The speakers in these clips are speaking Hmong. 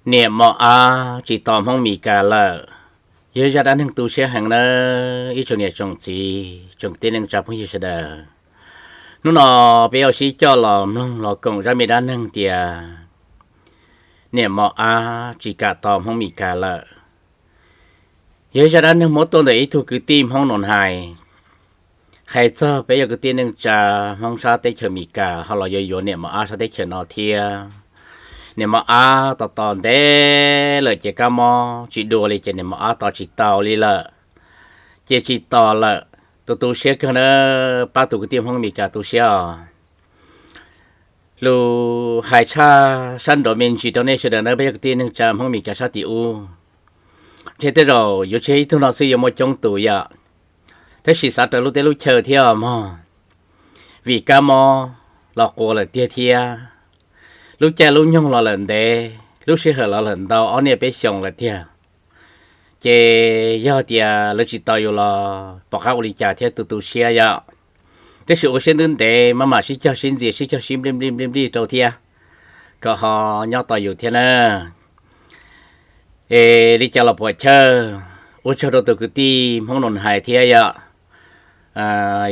Niam mos ab tsis tos Hmoob Mes Kas lawm. Yog zaj dab neeg tu siab heev nawb ib tsoom niam tsoom txiv tsoom kwv tij neej tsa phooj ywg sawv daws. Hnub no peb yuav sib coj los mloog los koom zaj me dab neeg tias niam mos ab tsis kam tos Hmoob Mes Kas lawm. Yog zaj dab neeg muab tuaj ntawm ib tug kwv tij Hmoob Nus Hais, hais txog peb yog kwv tij neej tsa Hmoob sab teb chaws Mes Kas ho los yuav yuav niam mos ab sab teb chaws no thiab. Niam mos ab tos tos ntev lawm ces kab mob tsis dua li ces niam mos ab tos tsis tau li lawm. Ces tsis tos lawm, tus tu siab kawg na, pab tus kwv tij Hmoob Mes Kas tu siab os. Lus hais tshaj sab nraud me ntsis rau nej sawv daws na, peb yog kwv tij neej tsa Hmoob Mes Kas sab tim ub, ntshe tej zaum yuav tsis yog ib tug no xwb, yuav muaj coob tus yom. Tab sis xav raws lub teb lub chaw thiab os mog, vim kab mob los quas lawm tiag thiab, lub caij lub nyoog los lawm ntev, lub sij hawm los lawm ntau ob niaj peb xyoos lawm tiag. Ces yog tias lawv tsis tos yus los pom qab ua li cas thiab, tu tu siab yom. Tab sis ua siab ntev ntev maj mam sib cog sib ntxias sib cog sib nplij nplij nplij nplij rau thiab, kom ho nyob tos yus thiab na. Es li cas los puam chawj, ua tsaug rau tus kwv tij Hmoob Nus Hais thiab yom.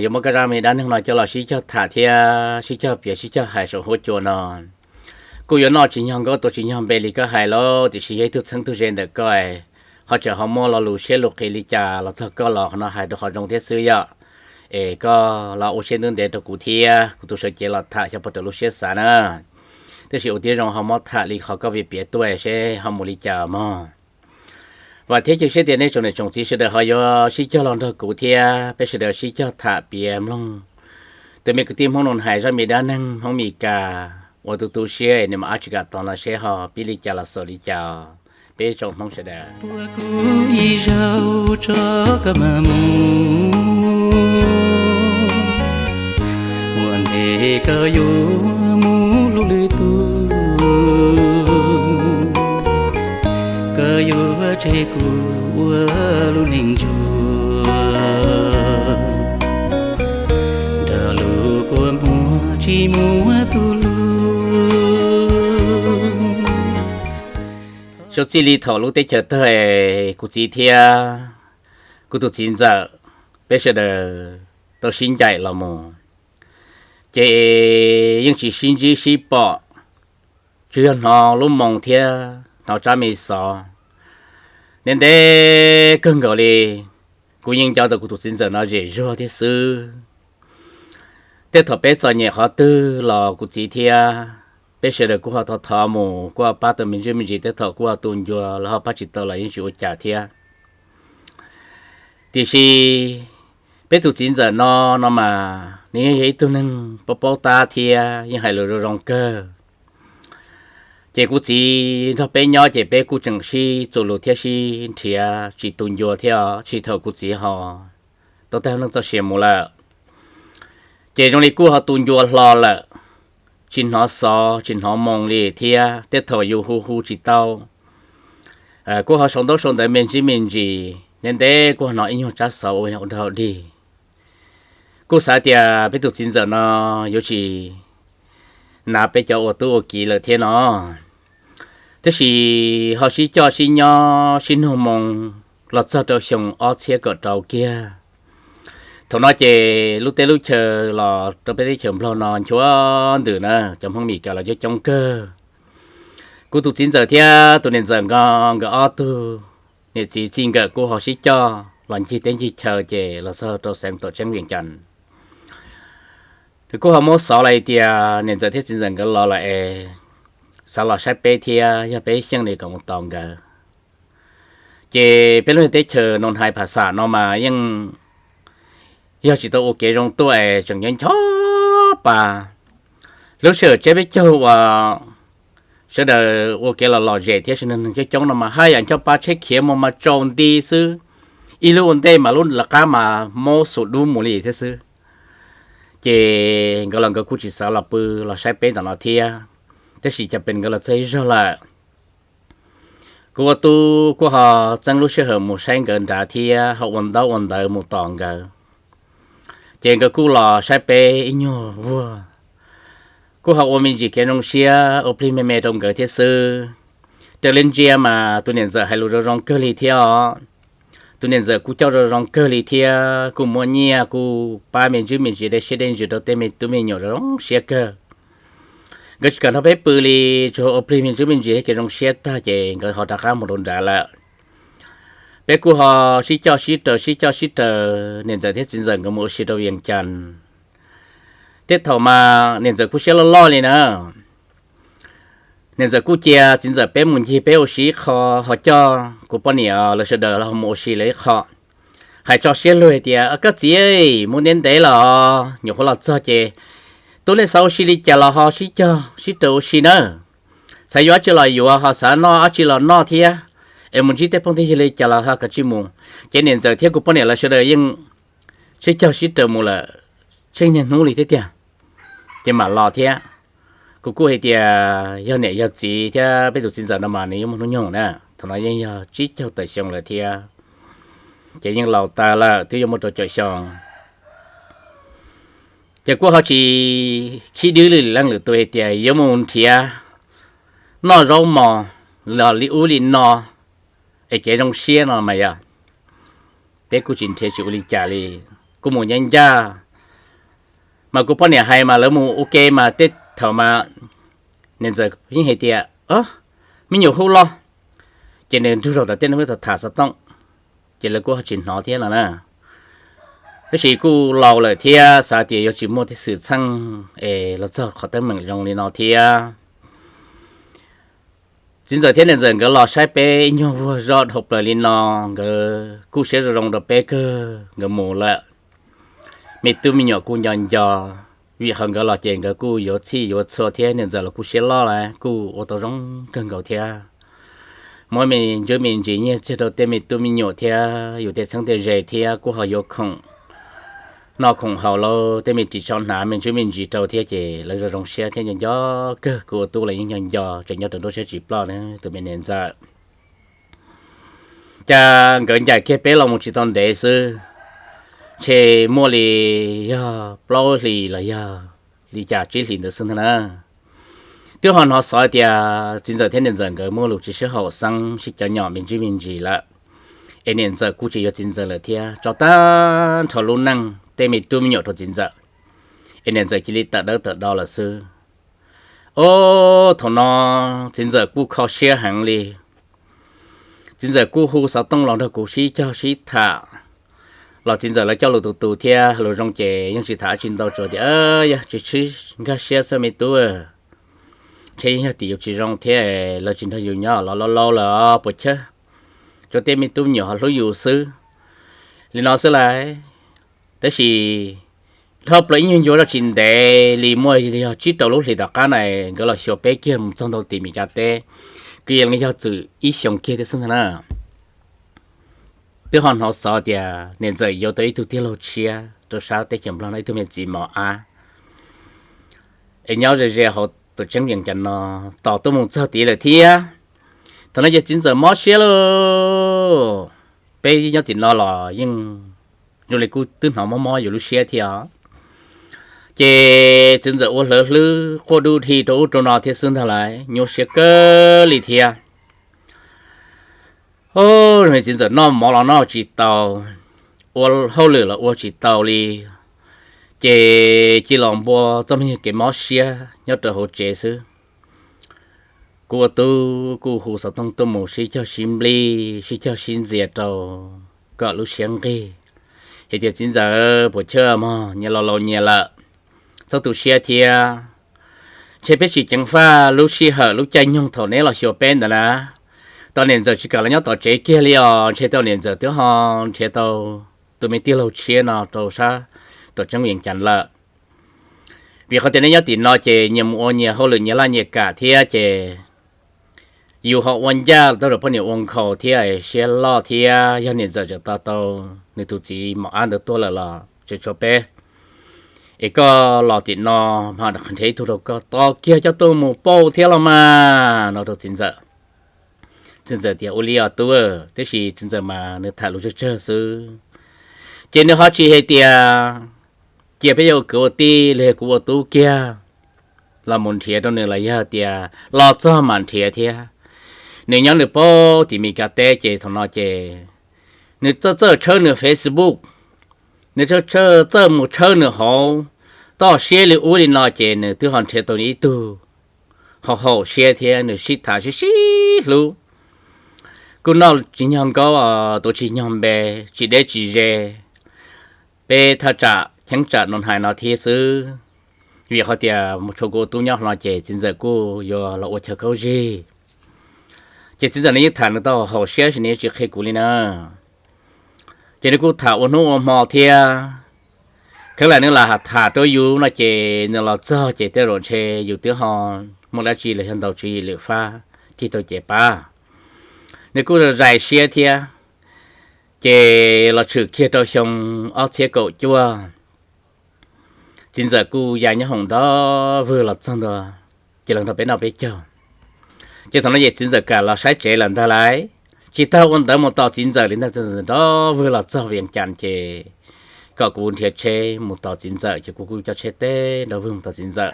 Yuav muab koj zaj me dab neeg no coj los sib cog tham thiab sib cog piav sib cog hais saum huab cua no. Kuj yuav noj tsis nyog nkauj tua tsis nyog npe li koj hais lauj, tiam sis yog ib tug txheeb tug ze ntawm koj, ho tseem ho muaj lo lus siab lus qis li cas los txog koj los qhov no hais rau qhov zoo thiab xwb yom. Es koj los ua siab ntev ntev rau kuv thiab kuv tus sawv cev los tham xyov puas raws lub siab xav na. Tab sis ua tib zoo ho muab tham li qhov koj piav piav tuaj seb ho mus li cas mog. Vam thiab cia siab tias nej tsoom niam tsoom txiv sawv daws ho yuav sib cog los nrog kuv thiab peb sawv daws sib cog tham piav mloog tus me kwv tij Hmoob Nus Hais zaj me dab neeg Hmoob Mes Kas uas tu tu siab niam mos ab tsis kam tos no seb ho pib li cas los xaus li cas. Peb tsoom Hmoob sawv daws, ua kuv ib zaug tso koj mam mus, ua ntej koj yuav mus hlub lwm tus, koj yuav tseg kuv ua lub neej ntsuag, nrog lub kua muag tsis muaj tus hlub. Xyov txij li thaum lub teb chaws tawg es kuv txiv thiab kuv tus txiv ntxawm peb sawv daws tau sib ncaim los mus, ces yeej tsis sib ntsib sib pom, tsuas yog hnov lub moo thiab hnov tsab me xov. Ntev ntev kawg nkaus li, kuv yeej nco tau kuv tus txiv ntxawm no zem zuag thiab xwb. Tej thaum peb txom nyem qhov twg los kuv txiv thiab peb sawv daws kuj ho thov thov mus, kuj ho pab tau me ntsuj me ntsis, tej thaum kuj ho tu ncua los ho pab tsis tau los yeej tsis ua cas thiab. Tiam sis peb tus txiv ntxawm no, no mas nws yeej yog ib tug neeg paub paub tab thiab yeej hais lus zoo zoo kawg. Ces kuv txiv nrog peb nyob ces peb kuj tseem sib txuas lus thiab sib nrhiav tsis tu ncua thiab, tsis thaum kuv txiv ho tau tag neej txoj sia mus lawm. Ces zoo li kuj ho tu ncua hlo lawm, tsis hnov xov tsis hnov moo li thiab, tej thaum yus hu hu tsis tau, kuj ho sau ntaub sau ntawv me ntsis me ntsis, ntev ntev kuj ho hnov ib nyuag tsab xov ua ua dog dig. Kuj xav tias peb tus txiv ntxawm no yuav tsis nav peb cov ua tub ua kiv lawm thiab no. Tab sis ho sib coj sib nyob sib nug moo los txog rau xyoo ob txhiab kaum rau kiag. Thaum no ces lub teb lub chaw los rau peb teb chaws Nplog no nchuav ntws na, cov Hmoob Mes Kas los coob coob kawg. Kuv tus txiv ntxawm thiab tus niam ntxawm nkawd, nkawd ob tug niam txiv txij nkawm kuj ho sib coj los ncig teb ncig chaw ces los txog rau xeev Tuam Tseeb Vias Cas. Nws kuj ho muab xov los hais tias niam ntxawm thiab txiv ntxawm nkawd los lawm es xav los saib peb thiab yog peb xyeej li kom mus tos nkawd. Ces peb lub teb chaws Noo Hais Phas Xam no mas yeej yog tsis tau ua kev zoo tuaj es tseem nyob ncho pa. Lub sij hawm tsiab peb caug uas sawv daws ua kev los lom zem thiab sawv daws neeg coob coob no mas haj yam ncho pa, tsheb khiav mus mas tsaus nti xwb, ib lub ua ntej mas lub lawv qab mas mob xus dub mus li thiab xwb. Ces nkawd los nkawd kuj tsis xav los pw los saib peb ntawm no thiab, tab sis cas pes nkawd los txog ib zaug lawm. Kuv ua tub kuj ho txeeb lub sij hawm mus saib nkawd nrad thiab ho ua ntaub ua ntawv mus tos nkawd. Ces nkawd kuj los saib peb ib nyuag vuag, kuj ho ua me ntsis kev zoo siab ua plig me me rau nkawd thiab xwb. raws li ntsia mas tus niam ntxawm hais lus zoo zoo kawg li thiab os. Tus niam ntxawm kuj coj zoo zoo kawg li thiab, kuj muab nyiaj kuj pab me ntsis me ntsis dej siab dej ntsws rau tej me tub me nyuam zoo siab kawg. Nkawd tsis kam nrog peb pw li, tsuas ua plig me ntsis me ntsis thiab ces zoo siab tag ces nkawd ho rov qab mus rau nrad lawm. Peb kuj ho sib coj sib raws sib coj sib raws, niam ntxawm thiab txiv ntxawm nkawd mus ua si rau Vias Cas. Tej thaum mas niam ntxawm kuj siab loj loj li na. Niam ntxawm kuj cia txiv ntxawm peb mus ncig peb ua si ib qho, ho coj kuv poj niam lawv sawv daws los mus ua si lawv ib qho. Hais tso siab lug hais tias, koj txiv, mus ntev ntev los nyuam qhuav los txog ces tub nej xav ua si li cas los ho sib cog sib raws ua si nawb. Xav yuav dab tsi los yuav, ho xav noj dab tsi los noj thiab. Es mus ntsib tej phooj tej ywg li cas los ho kav tsij mus. Ces niam ntxawm thiab kuv poj niam lawv sawv daws yeej sib cog sib raws mus lawm tsheej niaj hnub li thiab tiag. Ces mam los thiab. Kuv kuj hais tias yog niam yog txiv thiab peb tus txiv ntxawm no mas nws yuav muaj hnub nyoog na, thaum no yeej yog tsib caug tawm xyoo lawm thiab. Ces yeej laus tas lawm twb yuav muaj rau caum xyoo. Ces kuj ho tsis khib dwb li leej lwm tus hais tias yuav mus nrhiav noj zaub mos los li ub li no es kev zoo siab no mas yog peb kuj tsis nrhiav tsis ua li cas li, kuj mus ncaj ncaj. Mas kuv poj niam hais mas lawv mus ua ke mas tej thaum mas niam ntxawm yeej hais tias, me nyuam hu los, ces nws nrug rau tom tej no tham xov tooj, ces lawv kuj ho tsis hnov thiab no na. Tab sis kuj laus lawm thiab xav tias yuav tsis muaj tej xwm txheej es los txog qhov teeb meem zoo li no thiab. Txiv ntxawm thiab niam ntxawm nkawd los saib peb ib nyuag vuag zoj dhau plaws li no, nkawd kuj siab zoo zoo rau peb kawg, nkawd mus lawm. Me tub me nyuam kuj nco nco, vim qhov nkawd los ces nkawd kuj yuav txhij yuav txhua thiab, niam ntxawm los kuj siab loj lawm kuj ua tau zoo kawg nkaus thiab. Muab me ntsis me ntsis nyiaj txiag rau tej me tub me nyuam thiab yus tej txheeb tej ze thiab kuj ho yuav khoom noj khoom haus lauj, tej me ris tsho hnav me ntsis me ntsis rau thiab ces lawv zoo zoo siab thiab nco nco kawg. Kuv ua tub los yeej nco nco, tseem nyob rau nruab siab tsis ploj na tus me niam ntxawm. Cas nkawd ncaim kiag peb los mus tsis tau ntev xwb, ntshe muaj li yog plaub hlis los yog li cas tsib hlis ntawd xwb ntag na. Twb ho hnov xov tias txiv ntxawm thiab niam ntxawm nkawd muaj lus tsis sib haum xeeb sib cov nyom me ntsis me ntsis lawm, es niam ntxawm kuj tsis yuav txiv ntxawm lawm thiab, tso tag nrho lub neej tej me tub me nyuam rau txiv ntxawm, es niam ntxawm cia li tawm dawb tawm do lawm xwb. Ob, thaum no txiv ntxawm kuj kho siab heev li. Txiv ntxawm kuj hu xov tooj los nrog kuv sib cog sib tham, los txiv ntxawm lawv coj lus tus tus thiab, lus zoo ces yeej tsis tham dab tsi ntau, tsuas tias, yog tsis txhob nkag siab xwb me tub, ntshe yeej yog tim yus tsis zoo thiab lawv tsis nrog yus nyob los laus laus lawm puas chawj, rau tej me tub me nyuam ho hlub yus xwb. Li no xwb lauj. Tab sis dhau plaws ib nyuag ncua zoj tsis ntev li, muaj li yog tsib rau lub hlis tom qab na, nkawd los xyuas peb kiag mus txog ntau tim Mes Kas teb, kwv yees li yog txwm ib xyoos kiag thiab xwb ntag na. Twb ho hnov xov tias niam ntxawm yuav tau ib tug tij laug tshiab rau sab teb chaws Nplog no, ib tug me txiv mos ab, es nyob ze ze hauv tuam tseeb Vias Cas no, tos tuaj mus txog tid lawm thiab. Thaum no ces txiv ntxawm mob siab lauj. Peb nyob tim no los yeej zoo li kuj twb hnov mob mob yus lub siab thiab os. Ces txiv ntxawm ua hlawv hlwb quaj dub dhi rau ub rau no thiab xwb ntag lauj, nyuaj siab kawg li thiab. Txiv ntxawm noj mov los noj tsis tau, ua hauj lwm los ua tsis tau li, ces cia los npua txoj me nyuag kev mob siab nyob rau hauv tsev xwb. Kuv ua tub kuj hu xov tooj tuaj mus sib cog sib nplij sib cog sib ntxias rau kom lub siab nqig, hais tias txiv ntxawm puas chawj mog, nyias laus laus nyias lawm, txhob tu siab thiab. Ntshe peb tsis ceev faj lub sij hawm lub caij nyoog thaum neb los xyuas peb ntawd na, tau niam ntxawm tsis kam los nyob tom tsev kiag li os, ntshe tau niam ntxawm twb ho nrhiav tau tus me tij laug tshiab no rau sab tuam tseeb Vias Cas lawm. Vim qhov tias neb nyob tim no ces nyias mus ua nyias hauj lwm nyias laj nyias kam thiab ces yus ho ua ncaj tau rau poj niam ua nkhaus thiab siab loj thiab, yog niam ntxawm tseem tos tau nws tus txiv mos ab ntawd tuaj lawm los tseem tshuav peb, es koj los tim no mas nrhiav ib tug rau koj tos kiag coj tuaj mus pauj thiab los mas, no rau txiv ntxawm. Txiv ntxawm tias ua li os tub, tiam sis txiv ntxawm mas nws tham lus tsawg tsawg xwb, ces nws ho tsis hais tias cia peb yuav ua kwv ua tij los yog kuv ua tub kiag los mus nrhiav rau nws los yog tias los txog mam nrhiav thiab. Nws nyob nws paub tim Mis Kas teb ces thaum no ces nws txawj txawj tshawb nws Facebook, nws txawj txawj mus tshawb nws hauv toj siab li ub li no ces nws twb ho nrhiav tau ib tug ho haum siab thiab nws sib tham sib sib hlub. Kuj noj tsis nyog nkaub, tua tsis nyog npe, tsis deb tsis ze, peb thaj tsam cheeb tsam no hais no thiab xwb. Vim qhov tias mus tshuav kuv ua tub nyob no ces txiv ntxawm kuj yuav los ua chaw khaub zig, ces txiv ntxawm nws yeej tham nws tau haum siab sis nws yeej tsis qhia kuv li na. Ces nws kuj tham ua hnub ua hmo thiab. Kheev lam nws lam tham rau yus no ces nws los txog ces tej zaum ntshe yus twb ho muaj dab tsi los yog ntau tswv yim lwm fab cig tau ces pab. Nws kuj zais siab thiab. Ces los tshwm kiag rau xyoo ob txhiab kaum cuaj, txiv ntxawm kuj ya nyob hoom nrov vwg los txog ntua, ces los nrog peb noj peb caug. Ces thaum no ces txiv ntxawm kam los saib tsev lawm ntag lauj. Tsis tas ua ntawd mus tos txiv ntxawm li ntag, txiv ntxawm nrov vwg los txog Vias Cas ces kom kuv nrhiav tsheb mus tos txiv ntxawm ces kuv kuj coj tsheb teb nrov vwg mus tos txiv ntxawm.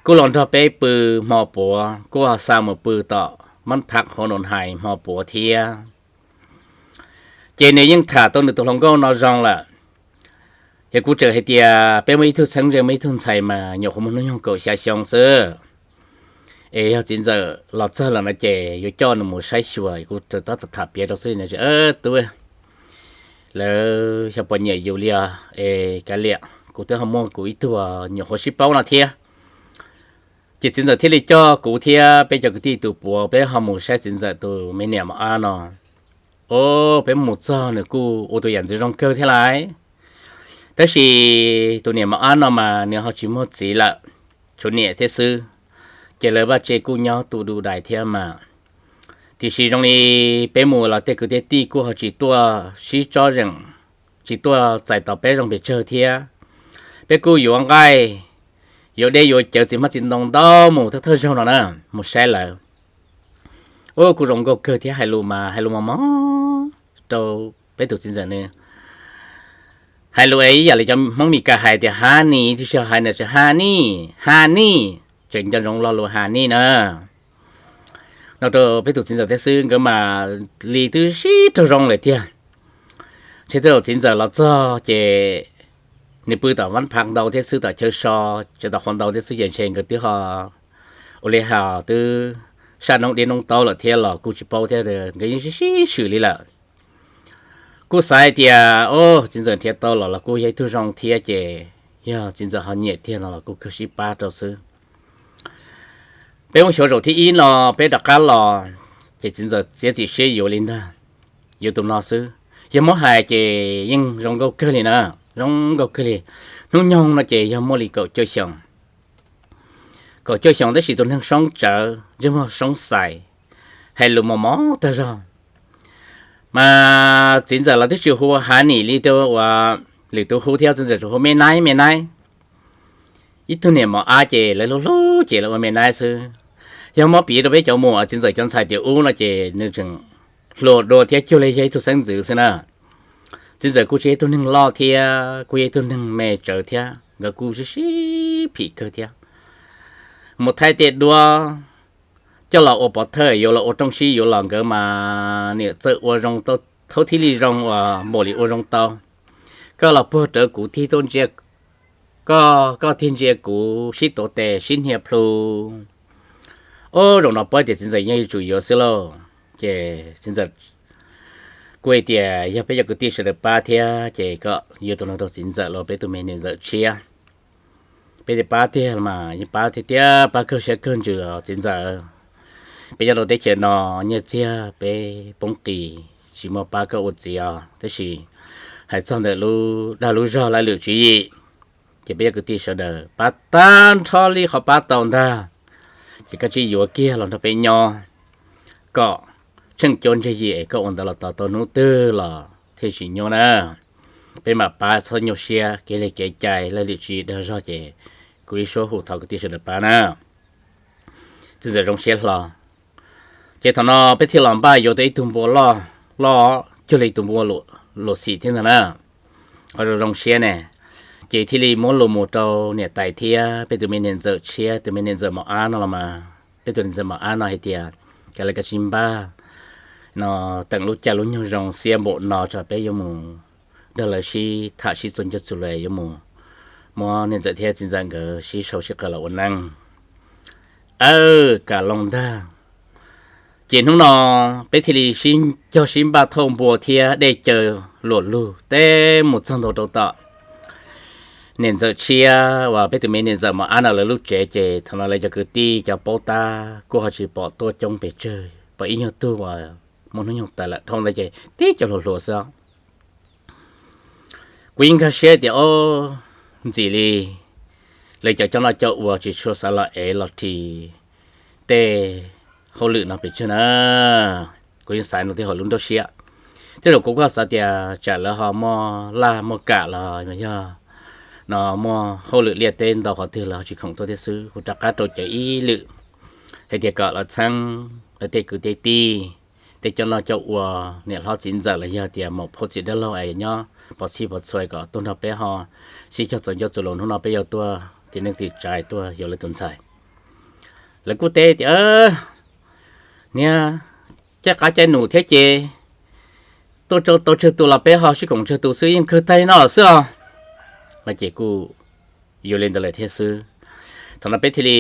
Kuj los nrog peb pw hmo puav, kuj xa mus pw tom mab phab hauv no hais hmo puav thiab. Ces nws yeej tham tau nws tus hluas nkauj no zoo lawm. Ces kuv tseem hais tias peb muaj ib tug txheeb ze muaj ib tug ntxhais mas nyuam qhuav muaj hnub nyoog kaum xya xyoo xwb. Es yog txiv ntxawm los txog lawm no ces yuav coj nws mus saib xyuas, kuv tab tom tham piav rau xwb no es, tub, lawv xyov puas nyiam yus li os, es kav liam, kuv twb ho muaj kuv ib tug nyuam qhuav sib paub no thiab. Ces txiv ntxawm thiaj li coj kuv thiab peb cov kwv tij tus puav peb ho mus saib txiv ntxawm tus me niam mos ab no. Os, peb mus txog nws kuj ua tus yam ntxwv zoo kawg thiab lauj. Tab sis tus niam mos ab no mas nws ho tsis muaj txiv lawm, tshuav niam thiab xwb. Ces lawv vaj tse kuj nyob tu du dais thiab mas. Tiam sis zoo li peb mus los tej kwv tej tij kuj ho tsis tuaj sib tsob zeem, tsis tuaj txais tos peb zoo pes tsawg thiab. Peb kuj yuav nqaij, yuav dej yuav cawv txiv hmab txiv ntoo ntau mus thawj thawj zaug no na, mus saib lawv. Ub, kuj zoo nkauj kawg thiab, hais lus mas hais lus mos mos rau peb tus txiv ntxawm nws. Hais lus es ib yam li cov Hmoob Mes Kas hais tias honey, tab sis hais nws tseem honey, honey, tseem nco ntsoov lo lus honey na. No rau peb tus txiv ntxawm thiab xwb, nkawd mas li twb sib raug zoo lawm tiag. Ntshe tej zaum txiv ntxawm los txog ces nws pw tom vab phav ntau thiab xwb, tom chaw so, tsev tom qhov ntau thiab xwb ces ntshe nkawd twb ho ua li hais twb saj noob deb noob taub lawm thiab los kuj tsis paub thiab, nkawd yeej sib sib swm li lawm. Kuj xav hais tias, o, txiv ntxawm nrhiav tau los los kuj yog ib tug zoo thiab ces yog txiv ntxawm ho nyiam tiag no los kuj kawg sib pab rau xwb. Peb muab xyuas zaum thib ib no peb rov qab los, ces txiv ntxawm txiav txim siab yuav li ntag, yuav tus no xwb. Yog muab hais ces yeej zoo nkauj kawg li na, zoo nkauj kawg li. Hnub nyoog no ces yog muaj li kaum cuaj xyoos, kaum cuaj xyoos tab sis tus neeg soob tsawv, ntsej muag soob xais, hais lus mos mos tag zog. Mas txiv ntxawm los twb tsis hu ua honey li rau uas lwm tus hu thiab, txiv ntxawm tsuas hu me naib me naib. Ib tug niam mos ab ces lawv hlub hlub ces lawv ua me naib xwb. Yog muab piv rau peb cov mus txiv ntxawm cov ntxhais tiam ub no ces nws tseem hluas dua thiab cuag li yog ib tug xeeb ntxwv xwb na. Txiv ntxawm kuj tsis yog ib tug neeg loj thiab kuj yog ib tug neeg me tsawv thiab, nkawd kuj sib sib phim kawg thiab. Mus thaij tej duab coj los ua pov thawj, yuav los ua rooj sib yuav los nkawd mas niam txawj ua zoo tau, thaub thiaj li zoo uas npaum li ua zoo tau. Koj los puag rawv kuv tig tuaj ntsia koj, koj tig ntsia kuv sib tuav tes sib hnia plhu. Ob, zaum no paub tias txiv ntxawm yeej yuav tsum yuav xwb lauj. Ces txiv ntxawm kuj hais tias yog peb cov kwv tij sawv daws pab thiab ces koj yuav tus no rau txiv ntxawm los peb tus me niam ntxawm tshiab. Peb thiaj pab tiag mas yeej pab tiag tiag, pab kawg siab kawg ntsws os txiv ntxawm. Peb nyob rau teb chaws no nyiaj txiag peb poob qis, tsis muaj pab koj ua txiv os, tab sis hais txog ntawm lub dag lub zog laj lwm tswv yim, ces peb cov kwv tij sawv daws pab tag nrho li qhov pab tau ntag. Ces koj tsij yuav kiag los nrog peb nyob, kom tsheej cuab ntseg yim es koj ua ntawd los tos tau hnub twg los thiaj tsim nyuaj na. Peb mam pab txhob nyuaj siab, kev li kev cai laj lwm tswv yim dag zog ces kuv ib suab hu thov kwv tij sawv daws pab na. Txiv ntxawm zoo siab hlo. Ces thaum no peb thiaj los npaj yuav tau ib tug npua loj, loj cuag li tus npua luam xim thiab ntag na. Qhov zoo zoo siab ne, ces thiaj li muab lus mus rau niam tais thiab peb tus me niam ntxawm tshiab, tus me niam ntxawm mos ab no los mas, peb tus niam ntxawm mos ab no hais tias Kav lawv kav tsij npaj no, teem lub caij lub nyoog zoo xiab npaum no tso peb yuav mus nrog lawv sib tham sib txuas ncauj txuas lus, yuav mus muab niam ntxawm thiab txiv ntxawm nkawd sib sau sib qawm los ua neej. Aw, kam loo ntag. Ces hnub no peb thiaj li sib cog sib npaj thauj npua thiab dej caw luam lug teb mus txog ntua rau tom niam ntxawm tshiab uas peb tus me niam ntxawm mos ab no lawv lub tsev. Ces thaum no lawv cov kwv tij cov paub tab kuj ho tsis pom tuaj coob pes tsawg, pom ib nyuag tug uas muaj hnub nyoog tawm lawm, dhau ntawd ces tib co hluas hluas xwb. Kuv yeej nkag siab tias ob ntxim li lawv cov coj noj coj ua tsis tshua xav los ev los ris tej hauj lwm no pes tsawg na. Kuv yeej xav no twb hauv lub nruab siab. Tej zaum kuv kuj xav tias tsam lawv ho muaj laj muaj kam los yog no muaj hauj lwm liaj teb ntau qhov twg los tsis khoom tuaj thiab xwb. Kuv rov qab rau cawv ib lwm hais tias kom lawv txheeb lawv tej kwv tej tij, tej coj noj coj ua, niam hlob txiv ntxawm los yog tias maum phauj txiv dab laug es nyob pov txhij pov txhua kom tuaj nrog peb ho sib cog txuas ncauj txuas lus. Hnub no peb yuav tuaj tim neej tim tsav tuaj yuav lawv tus ntxhais. Lawv kuj teb tias niag caij qab caij num thiab ces tuaj tau tsawg tus los peb ho sib koom tsawg tus xwb, yeej kawg tag li no lawm xwb os. No ces kuj yuav li ntawd lawm thiab xwb. Thaum no peb thiaj li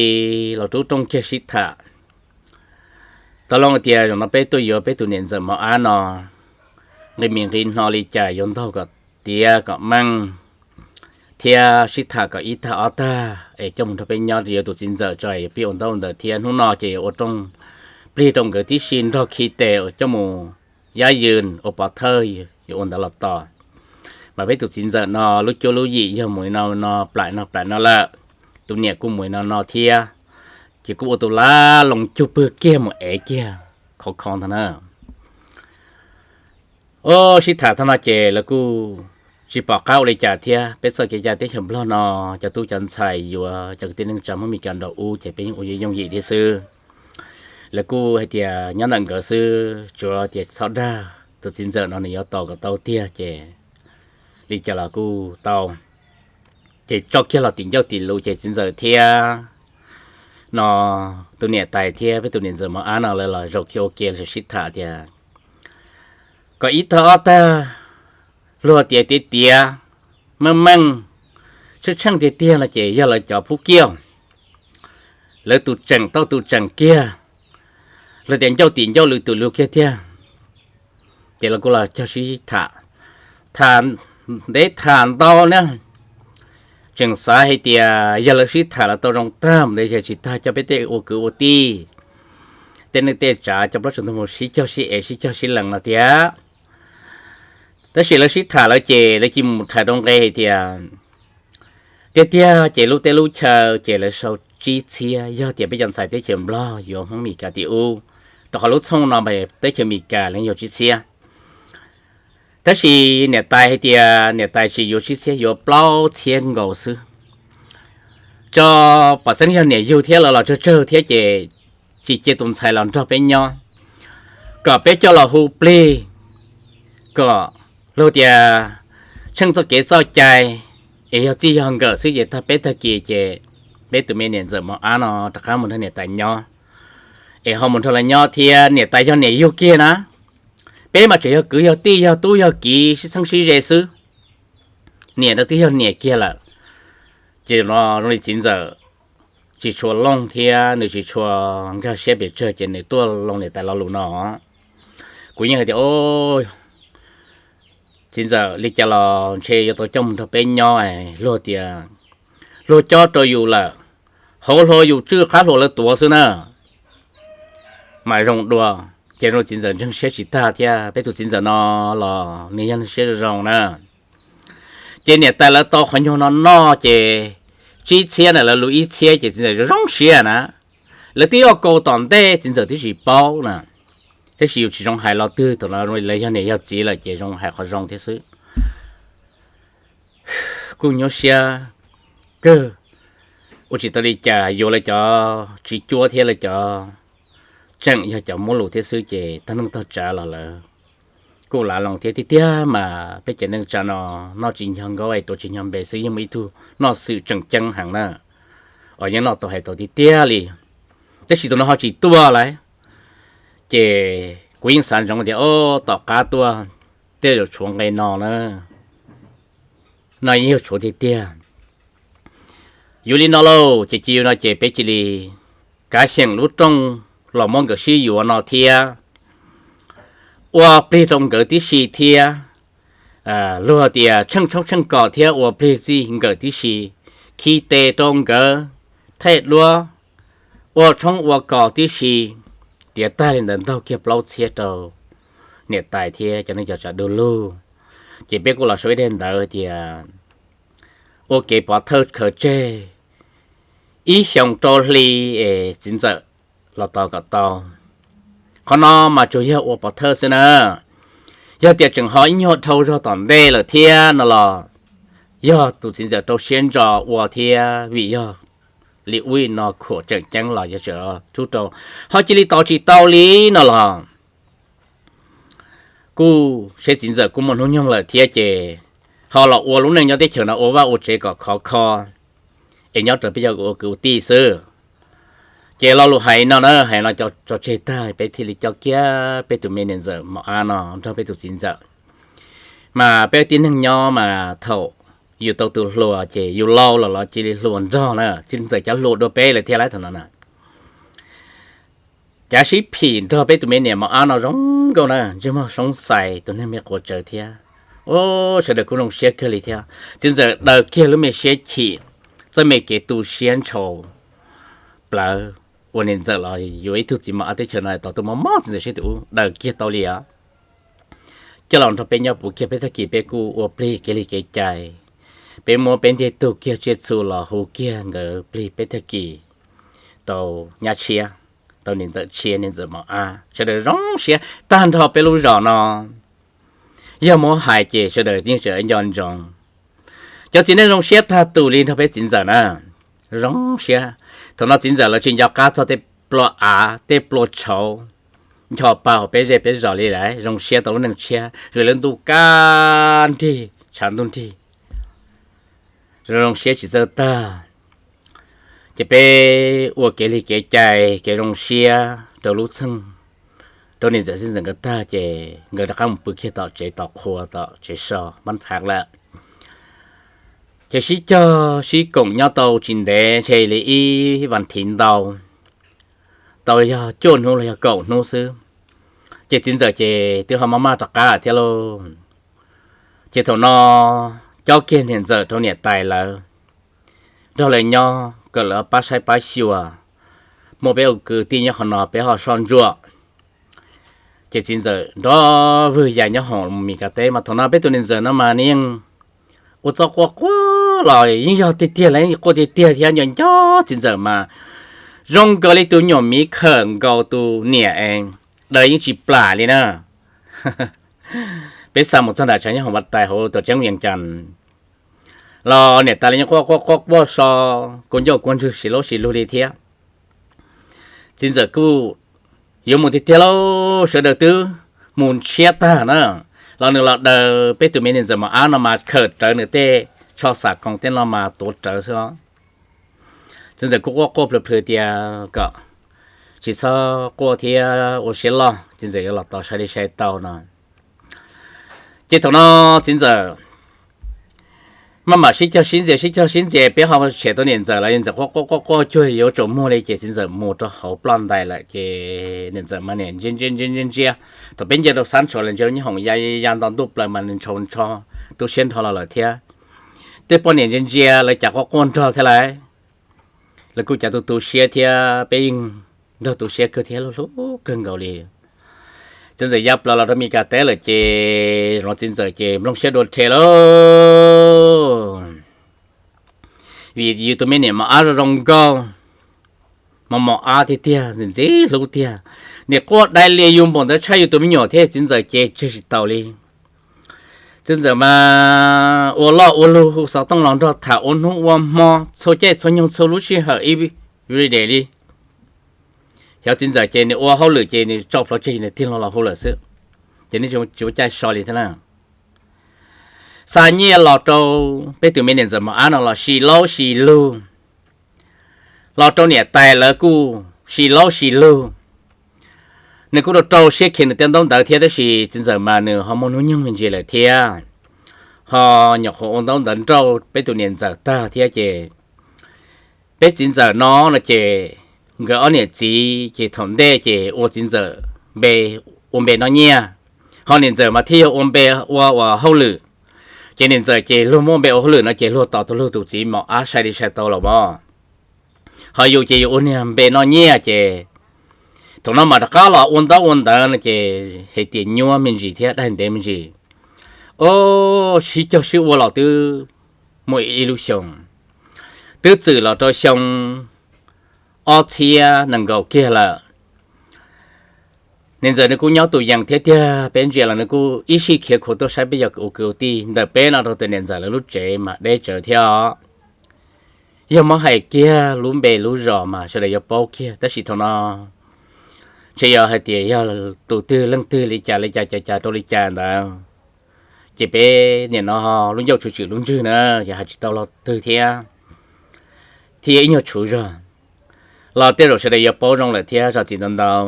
los rub rooj kiag sib tham. Tau loo tias zaum no peb tuaj yuav peb tus niam ntxawm mos ab no nqi mis nqi hno li cas yuav ntaug kom tiav kom meej thiab sib tham kom ib tag ob tag es coj mus nrog peb nyob, yuav tus txiv ntxawm tso es pib ua ntaub ntawv thiab hnub no ces yuav ua rooj plig rau nkawd tib si nrog khi tes coj mus yab yws ua pov thawj, yuav ua ntawd los tos. Mas peb tus txiv ntxawm no lub cuab lub yim yog mus li no no plaim no plaim no lawm, tus niam kuj mus li no no thiab, ces kuj ua tus lab loo cug pwg kiag mus ev kiag khov kho ntag na. Ua sib tham tag no ces lawv kuj tsis pom qab ua li cas thiab. Peb txoj kev cai teb chaws Nplog no cov tub cov ntxhais yuav cov kwv tij neej tsa Hmoob Mes Kas nraum ub ces peb yeej ua yooj yooj yim thiab xwb. Lawv kuj hais tias nyob ntawm nkawd xwb, tsuav tias txhob dag, tus txiv ntxawm no nws yuav tos kom tau tiag ces li cas los kuj tau. Ces tso kiag los tim ncauj tim lus ces txiv ntxawm thiab no tus niam tais thiab peb tus niam ntxawm mos ab no lawv los zaum kiag ua ke los sib tham tias kom ib tag ob tag, luag tias tiav tiav, meej meej, tsheej tsheej tiag tiag no ces yog lawv cov pub kiag, lawv tus tseem tau tus tseem kiag, luag tias ncauj tim ncauj lus tim lus kiag tiag. Ces lawv kuj los cog sib tham, tham ntev tham ntau na, tseem xav hais tias yog lawv sib tham los tau zoo tag mus ntawd ces tsis tas coj peb tej ua kwv ua tij, tej neej tej tsav coj plaub tsav ntug mus sib cog sib ev sib cog sib lees no tiag. Tab sis lawv sib tham lawm ces lawv cia li mus tham rau nqe hais tias tiag tiag ces lub teb lub chaw ces lawv sau tsib txhiab, yog tias peb cov ntxhais teb chaws Nplog yuav Hmoob Mes Kas tim ub, rau qhov lub txhooj no mas teb chaws Mes Kas lawv yuav tsib txhiab. Tab sis niam tais hais tias niam tais tsis yuav tsib txhiab, yuav plaub txhiab nkaus xwb. Tso pom xeeb yog niam yug thiab los los tsawg tsawg thiab ces tsis cia tus ntxhais los nrog peb nyob, kom peb coj los hu plig, kom luag tias tsheej txoj kev txoj cai, es yog txij yog nkawm xwb ces tag peb tag kis ces peb tus me niam ntxawm mos ab no rov qab mus nrog niam tais nyob, es ho mus nrog lawv nyob thiab. Niam tais yog niam yug kiag na, peb mas tseem yog kwv yog tij yog tub yog kiv sib txheeb sib ze xwb, niam no twb yog niam kiag lawm. Ces no zoo li txiv ntxawm tsis tshua looj thiab nws tsis tshua nkag siab pes tsawg ces nws tuaj loo niam tais lo lus no. Kuv yeej hais tias txiv ntxawm li cas los ntshe yuav tau coj mus nrog peb nyob, luag tias luag cob rau yus lawm, hauv hlua yus tswj qab hlua lawv tuav xwb na, mas zoo dua. Ces zoo txiv ntxawm ntseeg siab tsis tag thiab. Peb tus txiv ntxawm no los nws yog neeg siab zoo zoo na. Ces niam tais lawv tau qhov nyuag no noj ces tsib txhiab na, lawv lus ib txhiab ces txiv ntxawm zoo zoo siab na. Lawv twb yuav kau tom ntej txiv ntxawm twb tsis paub na. Tab sis yus tsis zoo hais lo twg, thaum no lawv yog niam yog txiv lawm ces zoo hais qhov zoo thiab xwb. Kuj nyuaj siab kawg, ua tsis tau li cas, yuav lawv cov tswv cuab thiab lawv cov tseem yog cov muab lus thiab xwb ces tag neej tag tsav los lawv kuj lav loo thiab. Tiag tiag mas peb cov neej tsa no noj tsis nyog nkaub es tuav tsis nyog npe xwb, yeej muaj ib tug noj xwm tseem ceeb heev na, uas yeej noj tau hais tau tiag tiag li. Tab sis tus no ho tsis tuaj lawm, Ces kuv yeej xav ntsoov tias, o, tom qab tuaj tej zaum tshuav nqe no na, no yeej yog tshuav tiag tiag. Yog li no lauj, ces cia li no ces peb cia li kav xyeem lub rooj los muab nkawd sib yuav no thiab, ua plig rau nkawd tib si thiab. Luag tias tsheej tshoob tsheej kos thiab ua plig txij nkawm tib si, khi tes rau nkawd, thaij duab, ua tshoob ua kos tib si. Tiav tag li ntawd ntaug kiag plaub txhiab rau niam tais thiab cov neej cov tsav du lug. Ces peb kuj los sau ib daim ntawv tias ua kev pov thawj khaws tseg ib xyoos rau hli es txiv ntxawm los tos kom tau. Qhov no mas tsuas yog ua pov thawj xwb na. Yog tias tseem ho ib nyuag dhau zog tom ntej lawm thiab no los yog tus txiv ntxawm rau siab ntso ua thiab, vim yog li ub li no khuam tseem ceeb los yog tseem rub rau, ho cia li tos tsis tau li no los kuj seb txiv ntxawm kuj muaj hnub nyoog lawm thiab ces ho los ua lub neej nyob teb chaws no ua vaj ua tsev kom khov kho es nyob raws peb cov ua kwv ua tij xwb. Ces lo lus hais no na, hais no tso tseg tag peb thiaj li coj kiag peb tus me niam ntxawm mos ab no nrog peb tus txiv ntxawm. Mas peb tib neeg nyob mas thaum yus tau tus hluas ces yus laus los los cia li hluas nrog na, txiv ntxawm cov hluas dua peb lawm thiab lawm thaum no na. Cav sib phim nrog peb tus me niam mos ab no zoo nkauj na, ntsej muag soob xais tus neeg me quav tsawv thiab. Ub, sawv daws kuj zoo siab kawg li thiab. Txiv ntxawm daws kiag lub me siab chim, txoj me kev tu siab ntshau plawv uas niam ntxawm los yuav ib tug txiv mos ab teb chaws no tos tuaj mob mob txiv ntxawm siab tus ub daws kiag tau li os. Coj los nrog peb nyob puv kiag peb tag kis peb kuj ua plig kev li kev cai. Peb muab peb ntiag tug kiag tsiaj txhu los hu kiag nkawd plig peb tag kis tau nyab tshiab, tau niam ntxawm tshiab niam ntxawm mos ab, sawv daws zoo siab tag nrho peb lub zos no. Yog muab hais ces sawv daws yeej tseem nco ntsoov. Cov txiv neej zoo siab tag tus li nrog peb txiv ntxawm na, zoo siab. Thaum no txiv ntxawm lawv tsis nco qab txog tej plua av tej plua tshauv ncho pa hauv peb zej peb zos li lawm, zoo siab tau lub neej tshiab, zoo li lub ntuj kaj nrig tshav ntuj nrig, zoo siab tsis txawj tag. Ces peb ua kev li kev cai kev zoo siab rau lub txheej, rau niam ntxawm txiv ntxawm nkawd tag ces nkawd rov qab mus pw kiag tom tsev tos qhua tom tsev so mab phav lawm. Ces sib cog sib koom nyob tau tsis ntev ntshe li ib vas thiv ntau, tau yog cuaj hnub los yog kaum hnub xwb, ces txiv ntxawm ces twb ho maj maj rov qab thiab lauj. Ces thaum no cob kiag niam ntxawm rau niam tais lawv nrog lawv nyob kom lawv pab saib pab xyuas, muaj peb ua kwv tij nyob qhov no peb ho soj ntsuam. Ces txiv ntxawm nrov vwg ya nyob hauv Mes Kas teb mas thaum no peb tus niam ntxawm no mas nws yeej ua txoj quaj quaj los yeej yog tiag tiag los yeej quaj tiag tiag thiab nco nco txiv ntxawm mas zoo nkaus li tus nyuam miv khawm nkaus tus niam es daws yeej tsis plam li na. Peb xa mus txog nram tshav nyob hauv Vaj Tais hauv tuam tseeb Vias Cas los niam tais lawv yeej quaj quaj quaj quaj so kua ncauj kua ntswg sis laub sis lug li thiab. Txiv ntxawm kuj yuav mus tiag tiag lauj, sawv daws twb mus ntshiab tag na, los nws los daws peb tus me niam ntxawm mos ab no mas khawm rawv nws tej tsho xam koos tej no mas tuav rawv xwb os. Txiv ntxawm kuj quaj quaj plhws plhws tias kom tsis txhob quaj thiab ua siab loj, txiv ntxawm yuav los tos sai li sai tau no. Ces thaum no txiv ntxawm maj mam sib cog sib ntxias sib cog sib ntxias peb ho tshem tau niam ntxawm los niam ntxawm quaj quaj quaj quaj cuag yuav tsaus muag li ces txiv ntxawm mus rau hauv ploj ntais lawm ces niam ntxawm mas niam ntsia ntsia ntsia ntsia ntsia. Thaum peb nce rau sab ntshav lawm ntsia lub nyob hoom ya ya nto ntuj plaws mas nws ntshaus ntsho tu siab nrho los lawm thiab. Tej poj niam ntsia ntsia lawv cas quaj quaj nrog thiab lauj. Lawv kuj cas tu tu siab thiab peb yeej nrog tu siab kawg thiab hlub hlub kawg nkaus li. Txiv ntxawm ya plaws los rau Mes Kas teb lawm ces los txiv ntxawm ces nplooj siab dua rhe lauj. Vim yus tus me niam mos ab zoo zoo nkauj, mos mos ab tiag tiag ntxim ntxim hlub tiag, niam quaj dai li yus npaum ntawd tshaj yus tus me nyuam thiab txiv ntxawm ces tseg tsis taus li. Txiv ntxawm mas ua loj ua lug hu xov tooj los nrog tham ua hnub ua hmo txhua caij txhua nyoog txhua lub sij hawm everyday li. Xyov txiv ntxawm ces nws ua hauj lwm ces nws tso plhuav tseg nws tig hlo los hu lawm xwb, ces nws tsis ua caij so li thiab na. Xa nyiaj los rau peb tus me niam ntxawm mos ab no los sis laub sis lug, los rau niam tais lawv kuj sis laub sis lug. nws kuj rau rau siab khiav nws tej ntaub ntawv thiab, tab sis txiv ntxawm mas nws ho muaj hnub nyoog me ntsis lawm thiab, ho nyuam qhuav ua ntaub ntawv nrauj peb tus niam ntxawm tag thiab ces peb txiv ntxawm no no ces nkawd ob niam txiv ces thaum ntej ces ua txiv ntxawm npe, ua npe noj nyiaj, ho niam ntxawm mas thiaj yog ua npe ua ua hauj lwm. Ces niam ntxawm ces luag muab npe ua hauj lwm no ces luag tos tus luag tus txiv mos ab sai li sai tau los mas, ho yus ces yus ua niag npe noj nyiaj ces thaum no mas rov qab los ua ntaub ua ntawv no ces hais tias nyuaj me ntsis thiab daig ntev me ntsis. Ob sib cog sib ua los twb muaj ib lub xyoo, twb txwm los rau xyoo ob txhiab nees nkaum kiag lawm. Niam ntxawm nws kuj nyob tus yees thiab tiag, peb ntsia los nws kuj ib sij khiav khuav tuaj saib peb yog ua kwv ua tij. Ntawm peb no rau tus niam ntxawm lawv lub tsev mas deb tsawv thiab os. Yog muab hais kiag lub npe lub zos mas sawv daws yuav paub kiag, tab sis thaum no ntshe yog hais tias yog tus twg leej twg li cas li cas cas cas rau li cas ntawd, ces peb nim no lub ncauj tsw tswm lub ntswg na, yog hais tsis tau los twg thiab, thiab ib nyuag tshuv zog los tej zaum sawv daws yuav paub zoo lawm thiab zam txim ntau ntau.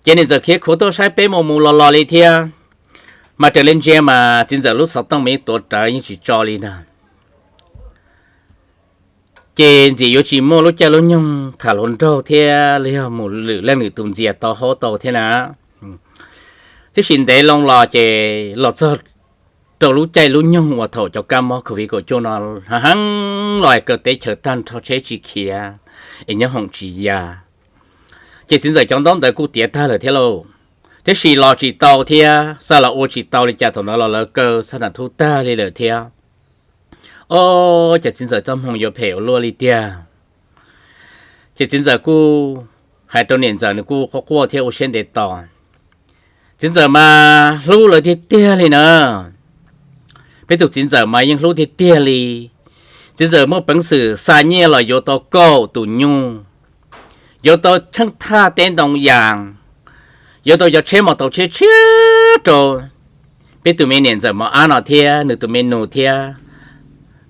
Ces niam ntxawm khiav khuav tuaj saib peb mus mus los los li thiab, mas raws li ntsia mas txiv ntxawm lub xov tooj mas yeej tuav rawv yeej tsis tso li ntag. Ces ntxim yuav tsis muaj lub caij lub nyoog tham hluas nraug thiab los yog mus lwm leej lwm tus ntxias tau haub tau thiab na. Tiam sis ntev loo los ces los txog rau lub caij lub nyoog uas thaum cov kab mob covid kaum cuaj no heev los kaw teb chaws tag nrho, tsheb tsis khiav es nyob hoom tsis ya, ces txiv ntxawm cov ntaub ntawv kuj tiav tag lawm thiab lauj. Tiam sis los tsis tau thiab xa los ua tsis tau li cas, thaum ntawd los lawv kaw xab nam thub tag li lawm thiab. Ob, ces txiv ntxawm txoj hmoo yuav phem ua luaj li tiag. Ces txiv ntxawm kuj hais rau niam ntxawm, nws kuj quaj quaj thiab ua siab ntev tos. Txiv ntxawm mas hlub lawv tiag tiag li na. Peb tus txiv ntxawm mas yeej hlub tiag tiag li. Txiv ntxawm muaj peev xwm xa nyiaj los yuav tau kaum tus nyuj, yuav tau tsheej thaj teb ntoo yas, yuav tau cov tsheb mos taus tshiab tshiab rau peb tus me niam ntxawm mos ab no thiab nws tus me nus thiab.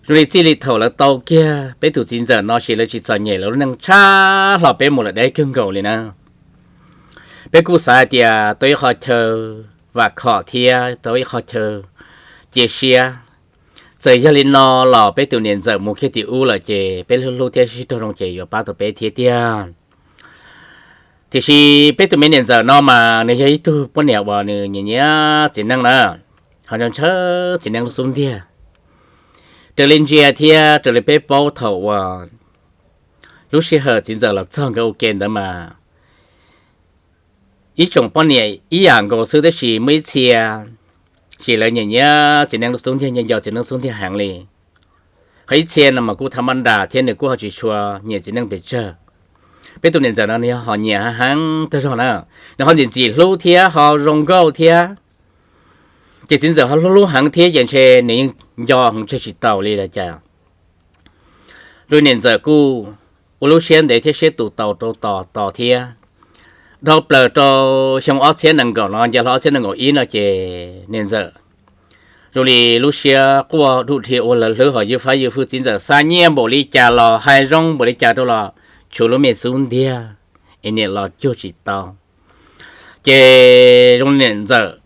Zoo li txij li thaum lawv tau kiag peb tus txiv ntxawm no ces lawv tsis txom nyem lawv lub neej tshaj hlo peb mus lawm deb kawg nkaus li na. Peb kuj xav hais tias tau ib qho chaw vam khom thiab tau ib qho chaw cia siab. Txawm yog li no los peb tus niam ntxawm mus kiag tim ub lawm ces peb hlub hlub thiab sib raug zoo ces yuav pab tau peb thiab tiag. Tiam sis peb tus me niam ntxawm no mas nws yog ib tug poj niam uas nws nyiam nyiam txiv neej na, ho ntshaw ntshaw txiv neej lub xub ntiag. Raws li ntsia thiab raws li peb paub thaum uas lub sij hawm txiv ntxawm los txog nkawd ua ke ntawd mas ib tsoom poj niam ib yam nkaus xwb, tab sis muaj ib txhia ces lawv nyiam nyiam txiv neej lub xub ntiag, nyiam nco txiv neej xub ntiag heev li. Ho ib txhia no mas kuj tham mab nras thiab nws kuj ho tsis tshua nyiam txiv neej pes tsawg. Peb tus niam ntxawm no nws yog ho nyiam heev tag zog na, nws ho ntxim ntxim hlub thiab ho zoo nkauj thiab. Ces txiv ntxawm ho hlub hlub heev thiab ces ntshe nws yeej nco heev tseg tsis taus li los cas. Lub niam ntxawm kuj ua lub siab ntev thiab siab tus taus rau tos tos thiab. Dhau plaws rau xyoo ob txhiab nees nkaum no, nce hlo ob txhiab nees nkaum ib no ces niam ntxawm zoo li lub siab quaj dub dhia ua lawv hlwb ho ywj fab ywj fwj. Txiv ntxawm xa nyiaj npaum li cas los hais zoo npaum li cas rau los tshuav lub me xub ntiag es niam los cuag tsis tau. Ces zoo niam ntxawm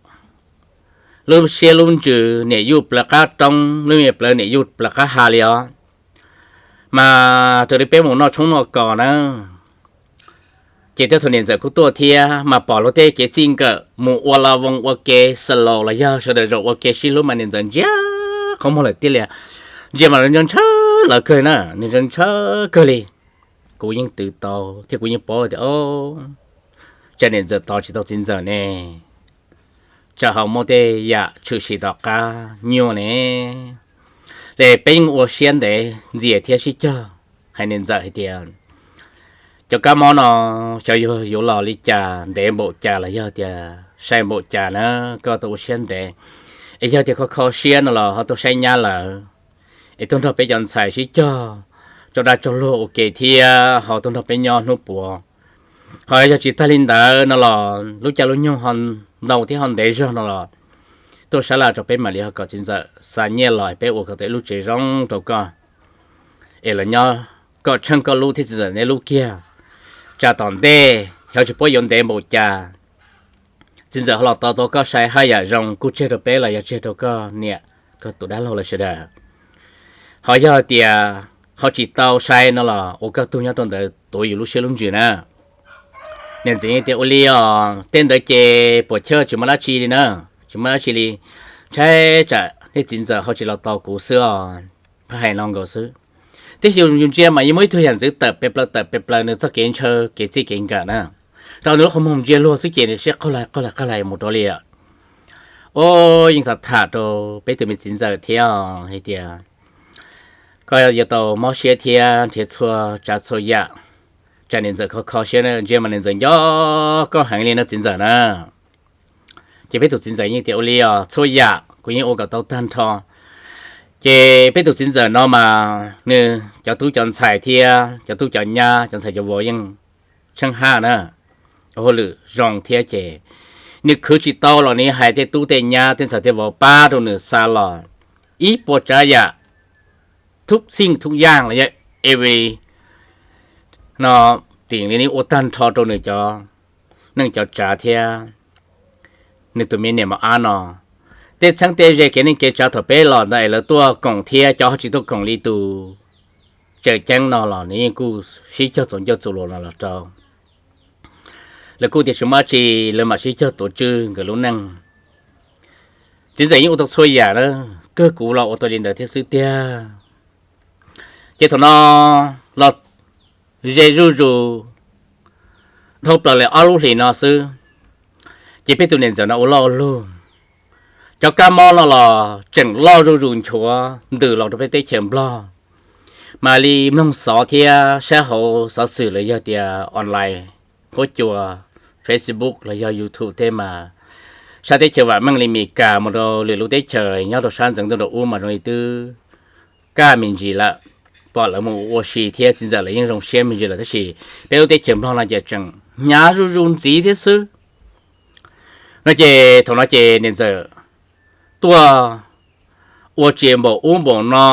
lub siab lub ntsws niam yuj plawv qab roob, lub me plawv niam yuj plawv qab ha li os. Mas raws li peb mus noj tshoob noj kos na, ces tej thaum niam ntxawm kuj tuaj thiab mas pom luag tej kev txij nkawm mus ua la voos ua ke xav laus los yog sawv daws zaum ua ke sib hlub mas niam ntxawm ntsia qhov muag lawm tiag li. Ntsia mas nws ntshaw ntshaw lawv kawg na, nws ntshaw ntshaw kawg li. Kuv yeej twv tau thiab kuv yeej paub tias tsam niam ntxawm tos tsis tau txiv ntxawm ne, tsam ho muaj tej yam tshwm sim tom qab nyuaj ne. Ces peb yeej ua siab ntev ntxias thiab sib cog hais niam ntxawm hais tias cov kab mob no xyov yuav los li cas ntev npaum cas los yog tias sai npaum cas na, koj tau ua siab ntev. Es yog tias kho kho siab no los ho tuaj saib nyab lawv, es tuaj nrog peb cov ntxhais sib cog tso dag tso luag ua ke thiab ho tuaj nrog peb nyob hnub puav. Ho yog tsis tag li ntawd no los lub caij lub nyoog ho ntau thiab ho ntev zog no los tuaj sab laj rau peb mam li ho kom txiv ntxawm xa nyiaj los peb ua kom tau ib lub tsev zoo rau koj, es los nyob koj tsheej koj lub thiab txiv ntxawm neb lub kiag. Tsam tom ntej Xyov tsis paub yuav ntev npaum cas, txiv ntxawm ho los tos tau koj sai haj yam zoo kuj tseg rau peb los yog tseg rau koj niam, koj tus dab laug lawv sawv daws. Ho yog tias ho tsis tau sai no los ua koj tug nyob rau ntawd tuav yus lub siab lub ntsws na. Niam ntxawm tias, Ua li os, tej ntawd ces puam chawj tsis muaj dab tsi li na, tsis muaj dab tsi li. Ntshai tsam nej txiv ntxawm ho tsis los tos kuv xwb os. Pheej hais no nkaus xwb. Twb yog yus ntsia mas yeej muaj ib tug yam ntxwv tawm pes plaws tawm pes plaws nws txoj kev ntshaw kev txij kev nkawm na. Rau nws lub qhov muag ntsia luag xwb ces nws siab qag lais qag lais qag lais mus rau li. Ua yeej tham tham rau peb tus me txiv ntxawm thiab hais tias, Koj yuav tau mob siab thiab nrhiav txhua tsav txhua yam. Tsam niam ntxawm kho kho siab, ntsia mas niam ntxawm nco koj heev li no txiv ntxawm na. Ces peb tus txiv ntxawm yeej tias, Ua li os, txhua yam kuv yeej ua kom tau tag nrho. Ces peb tus txiv ntxawm no mas nws cov tub cov ntxhais thiab cov tub cov nyab cov ntxhais cov vauv yeej tsheej haj na, ua hauj lwm zoo thiab ces nws khwv tsis tau los nws hais tej tub tej nyab tej ntxhais tej vauv pab rau nws xa los ib puas tsav yam, thub xij thub yaaj los yog every no, tim li ua tag nrho rau nws cov neej cov tsav thiab nws tus me niam mos ab no. Tej txheeb tej ze kev neej kev tsav thaum peb los ntawd es lawv tuaj koom thiab cov ho tsis tuaj koom li tus tseem ceeb no los nws yeej kuj sib cog txuas ncauj txuas lus los los rau. Lawv kuj tias tsis muaj dab tsi, lawv mam sib cog tuav tswj nkawd lub neej. Txiv ntxawm yeej ua tau txhua yam na, kawg kuv los ua tau li ntawd thiab xwb tiag. Ces thaum no los ze zuj zus dhau plaws li ob lub hlis no xwb, ces peb tus niam ntxawm no ua loj ua luj, cov kab mob no los tseem loj zuj zus nchuav ntws los rau peb teb chaws Nplog. Mam li mloog xov thiab saib hauv xov xwm los yog tias online, huab cua, Facebook los yog YouTube tej mas sab teb chaws vam meej li Meskas mus rau lwm lub teb chaws nyob rau sab ntxeev ntuj nraum ub mas zoo li twb kaj me ntsis lawm, pom lawv mus ua si thiab txiv ntxawm lawv yeej zoo siab me ntsis lawm tab sis peb lub teb chaws Nplog no ces tseem hnyav zuj zus ntxiv thiab xwb. No ces thaum no ces niam ntxawm tuaj ua tsis npaum ub npaum no,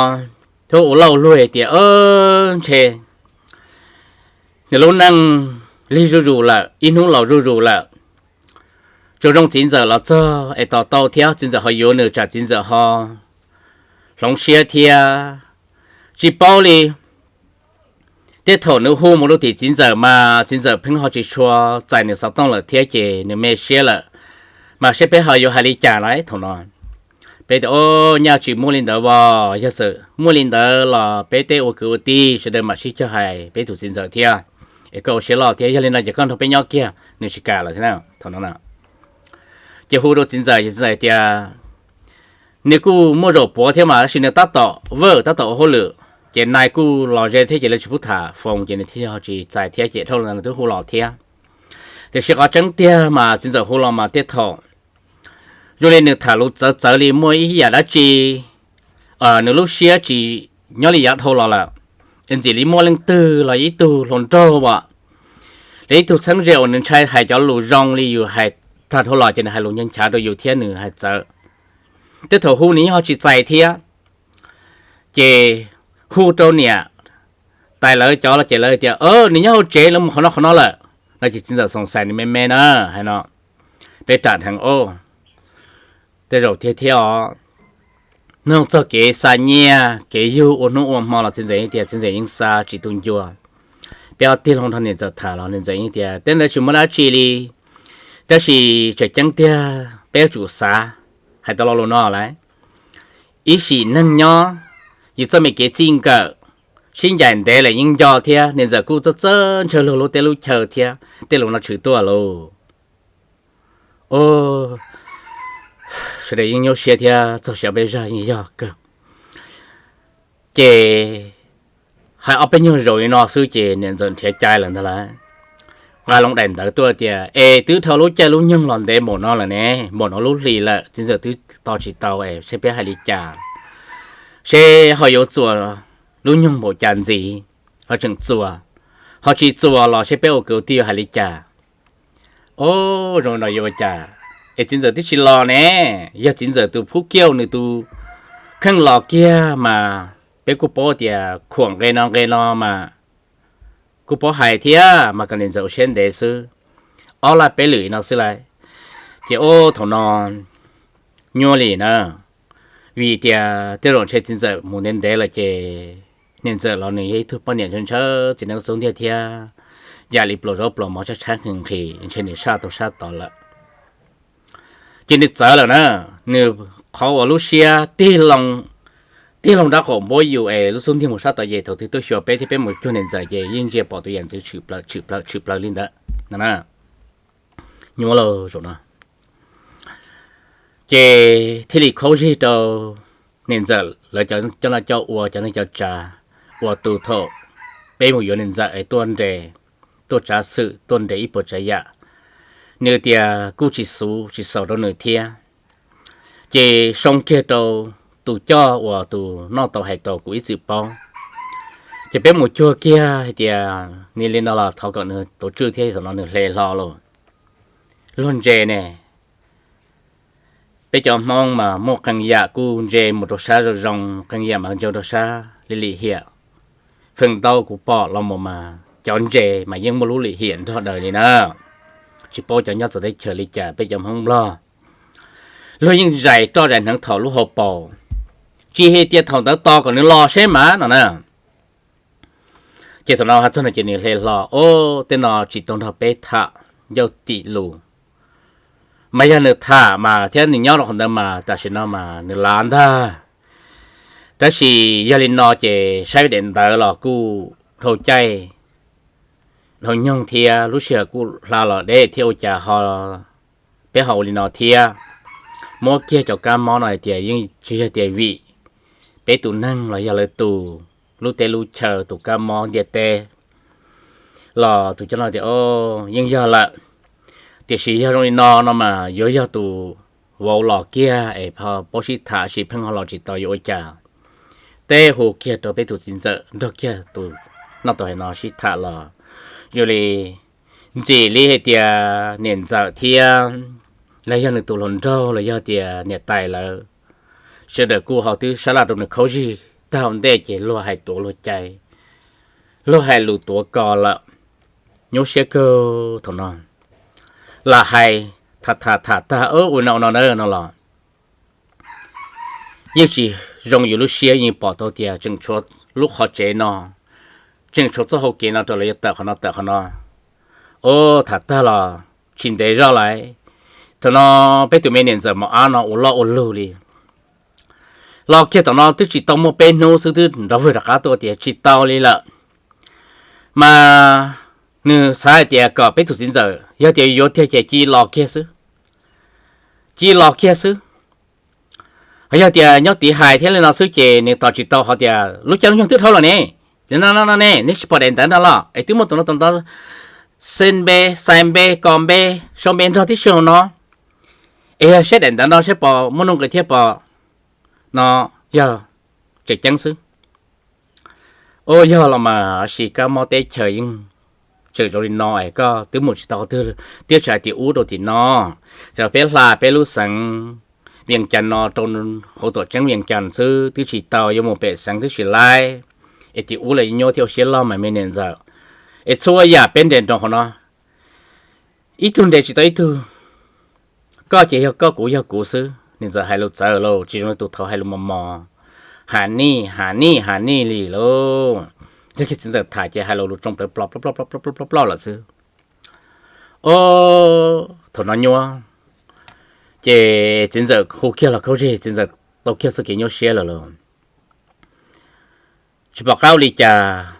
thiab ua loj ua luj hais tias ntshe nws lub neej lig zuj zus lawm, ib hnub laus zuj zus lawm. Tsuas zoo txiv ntxawm los txog es tos tau thiab txiv ntxawm ho yuav nws tsam txiv ntxawm ho hloov siab thiab. Tsis paub li, tej thaum nws hu mus rau tim txiv ntxawm mas txiv ntxawm pheej ho tsis tshua txais nws xov tooj lawm thiab ces nws me siab lawm. Mas seb peb ho yuav hais li cas lawm thaum no? Peb tias, Nyaj tsis muaj li ntawd os, yog txawm muaj li ntawd los peb tej ua kwv ua tij sawv daws mam sib cog hais peb tus txiv ntxawm thiab, es koj ua siab loj thiab, yog li no ces koj nrog peb nyob kiag, nws tsis kam lawm thiab thaum no. Ces hu rau txiv ntxawm ces txiv ntxawm tias, Nws kuj muaj zaum puav thiab mas tab sis nws tab tom vawj tab tom ua hauj lwm, ces nais kuj los ze thiab ces lawv tsis pub tham foos ces nws thiaj tsis txais thiab ces dhau los ntawd nws twb hu los thiab. Tiam sis qhov tseeb tiag mas txiv ntxawm hu los mas tej thaum zoo li nws tham lus txawv txawv li muaj ib yam dab tsi nws lub siab tsis nyob li yav dhau los lawm, es ntxim li muaj leej twg los ib tug hluas nraug as, los ib tug txheeb ze uas nws ntshai hais cov lus zoo li yus hais tag dhau los ces nws hais lus nchav nchav rau yus thiab nws hais txawv. Tej thaum hu nws yeej ho tsis txais thiab, ces hu rau niam tais lawv cov los ces lawv tias, Nws nyob hauv tsev, lawv mus qhov no qhov no lawm. No ces txiv ntxawm xoom xais nws me me na, hais no, peb ram dheev os, tej zaum thiab thiab os. Nug txog kev xa nyiaj kev yug ua hnub ua hmo los txiv ntxawm yeej tias txiv ntxawm yeej xa tsis tu ncua. Peb ob tij laug nrog niam ntxawm tham los niam ntxawm yeej tias tej ntawd tsis muaj dab tsi li, tab sis tseem ceeb tiag peb yuav tsum xav. Hais tau lo lus no lawm, ib sim neej nyob, yus txoj me kev txij nkawm sib ncaim ntev lawm yeej nco thiab, niam ntxawm kuj txawj txawj ntshaw luag lub teb lub chaw thiab, tej lus no tshwm tuaj lauj. Sawv daws yeej nyuaj siab thiab txog siav peb zaj yeej yog kawg. Ces hais ob peb nyuag zaus li no xwb ces niam ntxawm nrhiav cai lawm ntag lauj. Nqa loo daim ntawv tuaj tias, Es twb dhau lub caij lub nyoog los ntev npaum no lawm ne, npaum no lub hlis lawm txiv ntxawm twb tos tsis tau es seb peb hais li cas, seb ho yuav txuas lub nyoog npaum cas ntxiv, ho tseem txuas, ho tsis txuas los seb peb ua kwv ua tij yuav hais li cas. Os, zoo no yuav ua cas, es txiv ntxawm twb tsis los ne, yog txiv ntxawm tus phub kiauj nws tus kheej los kiag mas peb kuj paub tias khuam nqe no nqe no mas kuj paub hais thiab mas kom niam ntxawm ua siab ntev xwb. ob laj peb lwm no xwb lauj. Ces ub thaum no nyuaj li na, vim tias tej zaum ntshe txiv ntxawm mus ntev ntev lawm ces niam ntxawm los nws yog ib tug poj niam ntshaw ntshaw txiv neej xub ntiag thiab, yam li pluas zaub pluas mov tshaib tshaib nqhis nqhis ntshe nws saj tau sab tod lawm. Ces nws txawv lawm na, nws qhov uas lub siab tig loo rab qaum npuab yus es lub xub ntiag mus sab tod ces thaum twg tuaj xyuas peb thiab peb mus cuag niam ntxawm ces yeej ntsia pom tus yam ntxwv tshwm plaws tshwm plaws tshwm plaws li ntawd no na. Nyuaj lauj zaum no. Ces thiaj li khaub zig rau niam ntxawm lawv cov noj coj ua cov neej cov tsav uas tus thaum peb mus yuav niam ntxawm es tuaj nres, tuaj tsav xwm tuaj nres ib puas tsav yam, nws tias kuj tsis xuv tsis xaus rau nws thiab. Ces soo kiag rau tus coj uas tus noj tau hais tau kuv ib txwm paub. Ces peb mus cuag kiag hais tias ni li no los thov kom nws tuav tswj thiab thaum no nws hle hlo lauj. Luag ntse ne, peb cov Hmoob mas muaj qee yam kuj ntse mus rau sab zoo zoo, qee yam mas ntse rau sab li lim hiam. Feem ntau kuv pom los mus mas cov ntse mas yeej muaj lub lim hiam nrog daws li na. Tsis paub cov nyob txawv teb chaws li cas peb cov Hmoob Nplog luag yeej zais roj zais hneev thaum lub hauv paus, tsis hais tias thaum ntawd tos kom nws los seb mas no na. Ces thaum no hais txog no ces nws hle hlo, o, tej no tsis tau nrog peb tham ncauj tim lus, mas yog nws tham mas thiab nws nyob rau qhov ntawd mas tam sim no mas nws lav ntag. Tab sis yog li no ces saib daim ntawv los kuj dhau caij dhau nyoog thiab lub sij hawm kuj hla los deb thiab ua cas ho peb ho ua li no thiab. Muab kiag cov kab mob no hais tias yeej tsis yog tias vim peb tus neeg los yog lawv tus lub teb lub chaw tus kab mob ntiaj teb los tus coj no tias yeej yog lawm. Tiam sis yog zoo li no no mas yuav yog tus vauv los kiag es ho paub sib tham sis pheej ho los tsis tau yuav ua cas. Teb hu kiag rau peb tus txiv ntxawm nrog kiag tus noj tau hais no sib tham los zoo li ntxim li hais tias niam ntxawm thiab los yog nws tus hluas nraug los yog tias niam tais lawv sawv daws kuj ho twb sab laj rau nws khaub zig tag ua ntej ces luag hais tuav luag cai, luag hais lus tuav ko lawm. Nyuaj siab kawg thaum no, lam hais tham tham tham tag ua no ua no na no los yeej tsis zoo yus lub siab, yeej pom tau tias tseem tshuav lub qhov tsev no, tseem tshuav txoj hau kev no rau lawv yuav tawm qhov no tawm qhov no. Ub, tham tag los tsis ntev zoj lawm, thaum no peb tus me niam ntxawm mos ab no ua loj ua lug li. Los kiag tom no twb tsis tau muaj peb hnub xwb twb nrov vwg rov qab tuaj tias tsis tau li lawm. Mas nws xav hais tias kom peb tus txiv ntxawm yog tias yuav tiag ces cia los kiag xwb, cia los kiag xwb. Yog tias nyob tiv hais thiab li no xwb ces nws tos tsis tau qhov tias lub caij lub nyoog twb dhau lawm ne, no no ne, neb tsis pom daim ntawv no los es twb muaj tus no tus ntawd, xib npe, xais npe, kos npe, sau npe nrog tib si hauv no. Es yog saib daim ntawv no saib pom muaj nuj nqis thiab pom no yog tseem ceeb xwb. Ub, yog los mas sis kab mob teb chaws yeej tseem zoo li no es koj twb mus tsis tau qhov twg thiab tsis hais tim ub rau tim no, txawm peb hla peb lub xeev Vias Cas no rau hauv tuam tseeb Vias Cas xwb twb tsis tau, yuav mus pem xeev twb tsis laib, es tim ub los nyuaj thiab ua siab loj mas me niam ntxawm. Es txhua yam peb nres nroos qhov no, ib tug nres tsis tau ib tug, koj ces yog koj kuv yog kuv xwb. Niam ntxawm hais lus txawv lauj, tsis zoo li tus thaud hais lus mos mos, has nij has nij has nij li lauj. Yog kiag txiv ntxawm tham ces hais lus lus tsoo plawv ploj ploj ploj ploj ploj ploj ploj lawm xwb. Ub, thaum no nyuaj, ces txiv ntxawm hu kiag los khaub zig, txiv ntxawm tau kiag txoj kev nyuaj siab lawm lauj. Tsis pom qab ua li cas,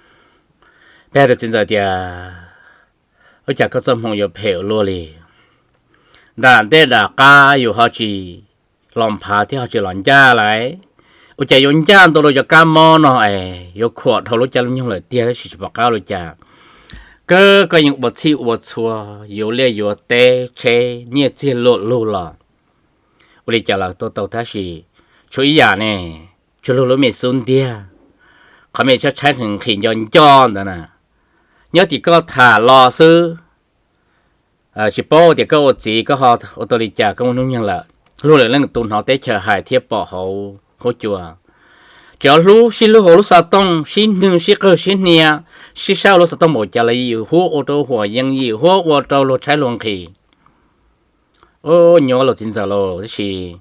peb hais rau txiv ntxawm tias, ua cas koj txoj hmoo yuav phem ua luaj li? Nram ntej nram qab yus ho tsis los nphav thiab ho tsis los ncaj lauj, ua cas yuav ncaj ntau rau cov kab mob no es yuav khuam dhau lub caij lub nyoog lawm tiag tab sis tsis pom qab ua li cas. Kawg koj yeej ua txhij ua txhua, yuav liaj yuav teb tsheb nyiaj txiag luam lug los ua li cas los tuaj tau tab sis tshuav ib yam ne, tshuav luag lub me xub ntiag, qhov me tshaib tshaib nqhis nqhis nco nco ntawd na. Nyob tim koj tham los xwb, tsis paub tias koj ua txiv koj ho ua tau li cas koj muaj hnub nyoog lawm. Luag lwm leej tus hnov teb chaws hais thiab pom hauv huab cua, tseem hlub sib hlub hauv lub xov tooj, sib nwj sib qawg sib hnia, sib saib hauv lub xov tooj npaum cas los yim huab ua rau huam yees, yim huab ua rau luag tshaib luag nqhis. Nyuaj los txiv ntxawm los tab sis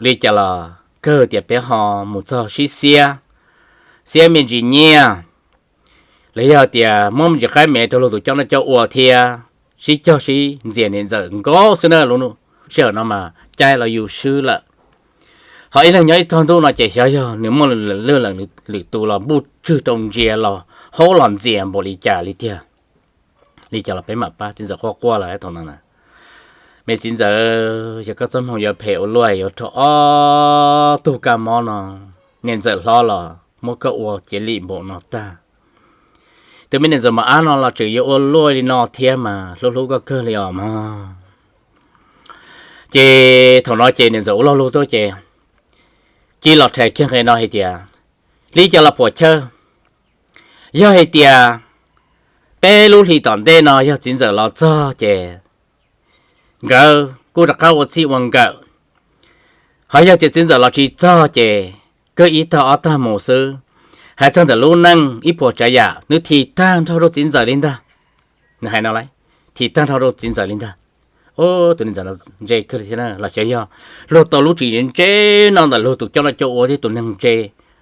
li cas los kawg tias peb ho mus txog sib xiab, xiab me ntsis nyiaj, los yog tias muab me ntsis qaib me rau luag tus coj noj coj ua thiab sib cog sib ntxias niam ntxawm nkaus xwb na. Lub sij hawm no mas caij los yus swb lawm, ho ib leeg nyob ib tog ntuj no ces xyov yog nws muaj lwj leem lwm tus los npuj tswg rau ntsia los haub los ntxias npaum li cas li tiag. Li cas los peb mam pab txiv ntxawm quaj quaj lawm thaum no na. Me txiv ntxawm, yog koj txoj hmoo yuav phem ua luaj yuav raug ob tug kab mob no, niam ntxawm hlob los muab koj ua cia li npaum no tag. Tus me niam ntxawm mos ab no los tseem yuav ua luaj li no thiab mas hlub hlub koj kawg li os mog. Ces thaum no ces niam ntxawm ua log lug tuaj ces cia los rhais kiag nqe no hais tias, li cas los puam chawj, yog hais tias peb lub hlis tom ntej no yog txiv ntxawm los txog ces nkawd kuj rov qab ua txij ua nkawm. Ho yog tias txiv ntxawm los tsis txog ces kawg ib tag ob tag mus xwb. Hais txog ntawm lub neej ib puas tsav yam nws thim tag nrho rau txiv ntxawm li ntag. Nws hais no lawm, thim tag nrho rau txiv ntxawm li ntag. Tus niam ntxawm no ntse kawg li thiab na, los xyov yog luag tau lub tsis ntse no ntawm luag tus coj noj coj ua thiab tus neeg ntse,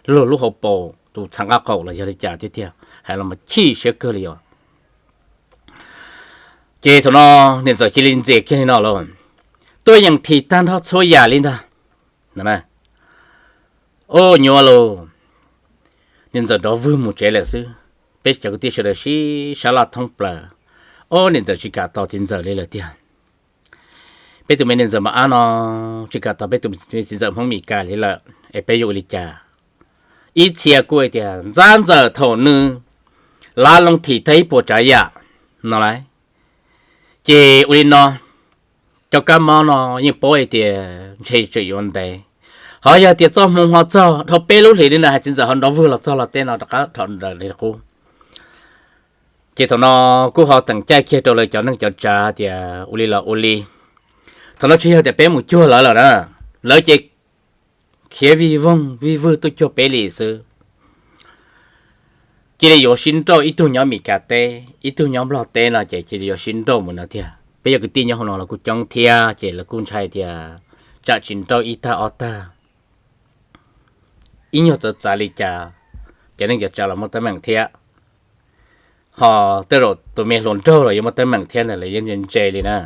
luag lub hauv paus tus txhav nqaj qaum los yog li cas thiab tiag, hais los mas chim siab kawg li os. Ces thaum no niam ntxawm cia li ntxias kiag li no lauj, tuaj yeem thim tag nrho txhua yam li ntag. Ub, nyuaj lauj, niam ntxawm rov vwg mus tsev lawm xwb. Peb cov kwv tij sawv daws sib sab laj thoob plaws, ub, niam ntxawm tsis kam tos txiv ntxawm li lawm tiag. Peb tus me niam ntxawm mos ab no tsis kam tos peb tus me txiv ntxawm Hmoob Mes Kas li lawm es peb yuav ua li cas? Ib txhia kuj hais tias ntxab ntxawm thaum nws lav loo thim tag ib puas tsav yam no lauj. Ces ua li no, cov kab mob no yeej paub hais tias ntshe tseem yuav ntev. Ho yog tias txoj hmoo ho txog dhau peb lub hlis li ntawd hais txiv ntxawm ho nrov vwg los txog los tej no rov qab dhau ntawd li qub. Ces thaum no kuj ho teem caij kiag rau lawv cov neej cov tsav tias ua li los ua li. Thaum no tsis yog tias peb mus cuag lawv lawm na, lawv ces khiav vij voog vij vwg tuaj cuag peb li xwb. Cia li yuav sib nrauj, ib tug nyob Mes Kas teb, ib tug nyob Nplog teb no ces cia li yuav sib nrauj mus no tiag. Peb yog kwv tij nyob hauv no los kuj coob thiab ces lawv kuj ntshai tias tsam tsis nrauj ib tag ob tag, ib nyuag txawv txav li cas, cov neej cov tsav los muaj teeb meem thiab. Ho tej zaum tus me hluas nraug los yuav muaj teeb meem thiab na, lawv yeej ntse ntse li na.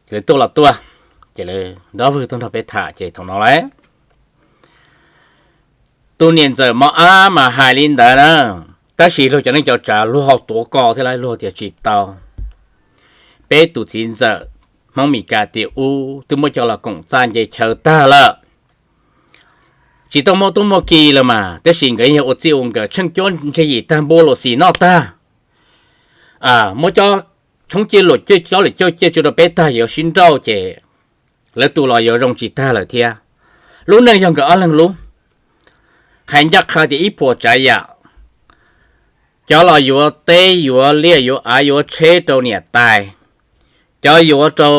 Ces lawv tuaj los tuaj, ces lawv nrov vwg tuaj nrog peb tham ces thaum no lauj, tus niam ntxawm mos ab mas hais li ntawd na, tab sis luag cov neej cov tsav luag ho tuav ko thiab lauj, luag tias tsis tau. Peb tus txiv ntxawm Hmoob Mes Kas tim ub twb muab coj los koom txaj nce chaw tag lawm, tsis tau muaj tub muaj ki lawm mas, tab sis nkawd yog ua txij ua nkawm tsheej cuab ntseg yim tag npua luam xim noj tag, muab cov tshoob ciaj luam ciaj, cov luam caub ciaj tso rau peb tag yuav sib nrauj ces lawv tus los yuav zoo tsis tag lawm thiab. Lub neej yog nkawd ob leeg lub, hais ncaj qha tias ib puas tsav yam, cov los yuav teb yuav liaj yuav av yuav tsheb rau niam tais, cov yuav rau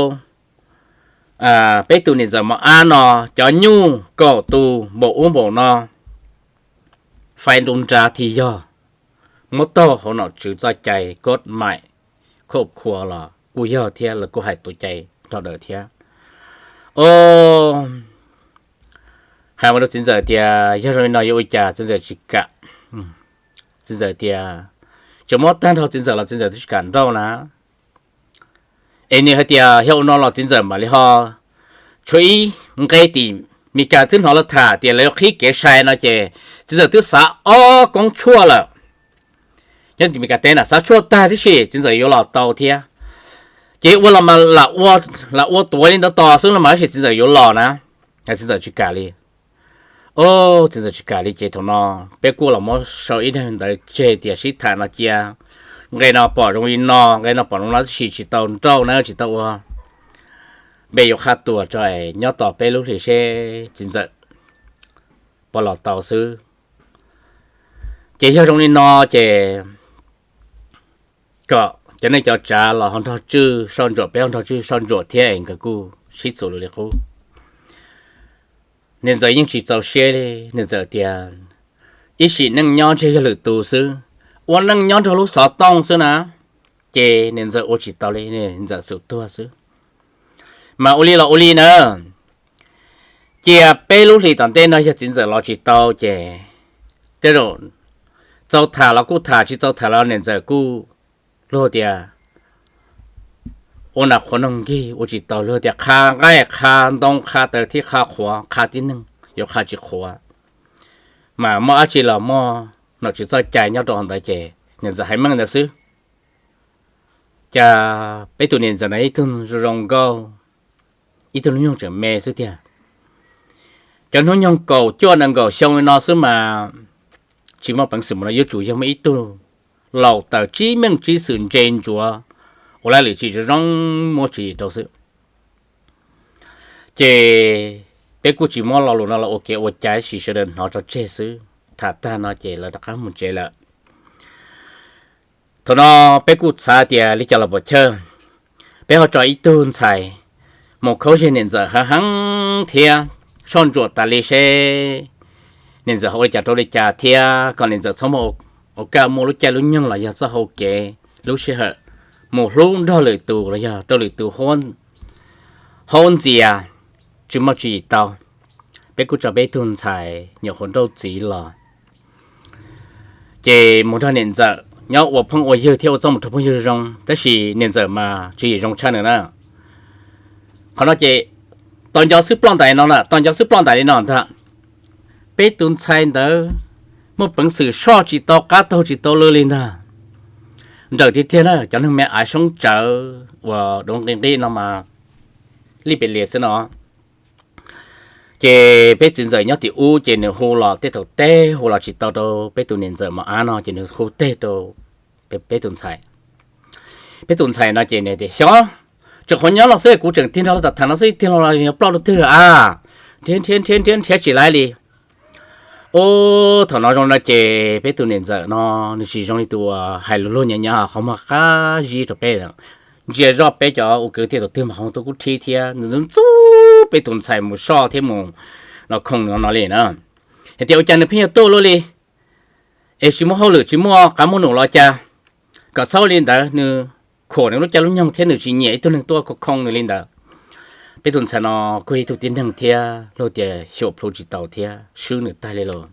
peb tus niam ntxawm mos ab no cov nyuj kaum tus npaum ub npaum no, fais ntu nra thiaj yog, muab taug hauv nom tswv txoj cai koj maim khoj khua los kuj yog thiab, lawv kuj hais tuav cai nrog daws thiab. Hais ua rau txiv ntxawm tias yog zoo li no yuav ua cas, txiv ntxawm tsis kam. Txiv ntxawm tias tseem muab tag nrho txiv ntxawm los txiv ntxawm twb tsis kam nrauj na. Es nws hais tias yog ua no los txiv ntxawm mam li ho tshuav ib nqe tim Mes Kas twb hnov lawv tham tias lawv yuav qhib kev sai no ces txiv ntxawm twb xav ob koob tshuaj lawm. Nyob tim Mes Kas teb na xav tshuaj tag tib si txiv ntxawm yuav los tau thiab. Ces ua los mas lam ua tuav li ntawd tos xwb los mas tab sis txiv ntxawm yuav los na, txiv ntxawm tsis kam li. Txiv ntxawm tsis kam li ces thaum no peb kuj los muab sau ib daim ntawv tseg tias sib tham no cia, nqe no pom zoo li no, nqe no pom zoo no tab sis tsis tau nrauj na, tsis tau ua, npe yuav qhab tuas tso es nyob tos peb lub hlis seb txiv ntxawm puas los tau xwb. Ces yog zoo li no ces kom cov neej cov tsav los ho nrog tswj soj ntsuam, peb ho nrog tswj soj ntsuam thiab es nkawd kuj sib txuas lus li qub. niam ntxawm yeej tsis txaus siab li. Niam ntxawm tias, ib sim neej nyob ntshe yog lwm tus xwb, ua neej nyob nrog lub xov tooj xwb na. Ces niam ntxawm ua tsis tau li, niam ntxawm xum tuag xwb. Mas ua li los ua li na, cia peb lub hlis tom ntej no yog txiv ntxawm los tsis tau ces tej zaum txaus tham los kuj tham, tsis txaus tham los niam ntxawm kuj luag tias ua nas qhuav noog nkig, ua tsis tau, luag tias qha nqaij qha ntoo qha taws thiab qha qhuav qha tib neeg, yuav qha tsis qhuav. Mas muaj dab tsi los muaj nom tswv txoj cai nyob rau hauv ntawd ces niam ntxawm hais meej ntawd xwb. Cas peb tus niam ntxawm no ib tug zoo zoo nkauj, ib tug lub nyoog tseem me xwb tiag. Cov hnub nyoog kaum cuaj nees nkaum xyoo li no xwb mas tsis muaj peev xwm mus no, yuav tsum yog muaj ib tug laus taws tsib meej tsib xwm ntse ntsuav ua laj lwm tsim zoo zoo muab tswv yim rau xwb. Ces peb kuj tsis muab lo lus no los ua kev ua cai, tab sis sawv daws hnov tso tseg xwb. Tham tag no ces lawv rov qab mus tsev lawm. Thaum no peb kuj xav tias li cas los puas chawj, peb ho tso ib tug ntxhais mus khaub zig niam ntxawm heev heev thiab soj ntsuam tas li seb niam ntxawm ho ua li cas rau li cas thiab kom niam ntxawm txhob muaj ua kaj muaj lub caij lub nyoog los yog txoj hau kev lub sij hawm mus hlub nrog lwm tus los yog rau lwm tus haub ntxias, tsis muaj tswv yim tau. Peb kuj tso peb tug ntxhais nyuam qhuav nrauj txiv los, ces mus nrog niam ntxawm nyob ua phooj ua ywg thiab ua txuj mus rau phooj ywg zoo, tab sis niam ntxawm mas tswv yim zoo tshaj nws na. Qhov no ces tau nco xwb ploj ntais no, tau nco xwb ploj ntais li no ntag. Peb tus ntxhais ntawd muaj peev xwm soj tsis tau qab taug tsis tau lw li ntag. Nrawm tiag tiag na, cov neeg me aiv soob tsawv uas duav nqi nqib no mas li pes lias xwb no. Ces peb txiv ntxawm nyob tim ub ces nws hu los tej thaum teb hu los tsis tau rau peb tus niam ntxawm mos ab no ces nws hu teg rau peb tus ntxhais. Peb tus ntxhais no ces nws tias, xyov, tseem qhuav nyob no xwb kuv tseem tig nrog lawv tham tham no xwb, tig los los yog ploj lub twg a, nrhiav nrhiav nrhiav nrhiav tsis laib li. Ub, thaum no zoo no ces peb tus niam ntxawm no nws tsis zoo li tus uas hais lus luag nyav nyav qhov muag qab zib rau peb, ntsia zoj peb cov ua kwv tij thaum twg mas qhov muag tuaj kub rhib thiab nws ntxub peb tus ntxhais mus soj thiab mus los khoom no li na. Hais tias ua cas nws pheej yuav tuaj luaj li, es tsis muaj hauj lwm tsis muaj qab muaj num los cas, kom txhob ua li ntawd, nws khuam nws lub caij lub nyoog thiab nws tsis nyiam ib tug neeg tuaj khoom khoom nws li ntawd. Peb tus ntxhais no kuj ib tug tib neeg thiab luag tias xyuam plhu tsis tau thiab swb nws tag li los.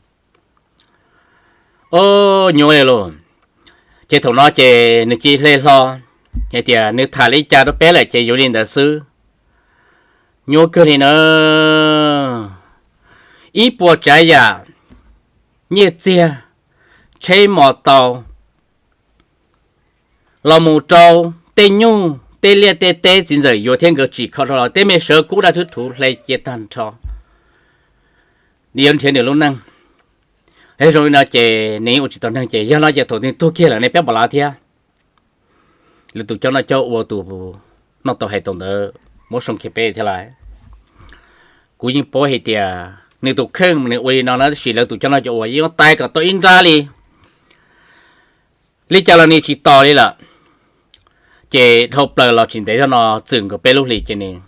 Ub, nyuaj li los. Ces thaum no ces nws cia li hle hlo hais tias nws tham li cas rau peb lawm ces yuav li ntawd xwb. Nyuaj kawg li na. Ib puas tsav yam, nyiaj txiag, tsheb mos taus, los mus rau tej nyuj tej liaj tej teb txiv ntxawm yuav thiab nkawd tsim kho rau los tej me sawv kub daj thwb thuv hle cia tag nrho. Nws yuav nrhiav nws lub neej. Yog zoo li no ces nws yeej ua tsis tau neeg ces yog no ces thaum nws tuag kiag lawm ne peb pom lav thiab. Lawv tus coj noj coj ua tus noj tau hais tau ntawd muab soo kiag peb thiab lawm. Kuv yeej paub hais tias nws tus kheej nws ua li no na, tab sis lawv tus coj noj coj ua yeej ua tais kom tau ib nrab li. Li cas los nws tsis tos li lawm. Ces dhau plaws los tsis ntev zog no txwm nkaus peb lub hlis ces nws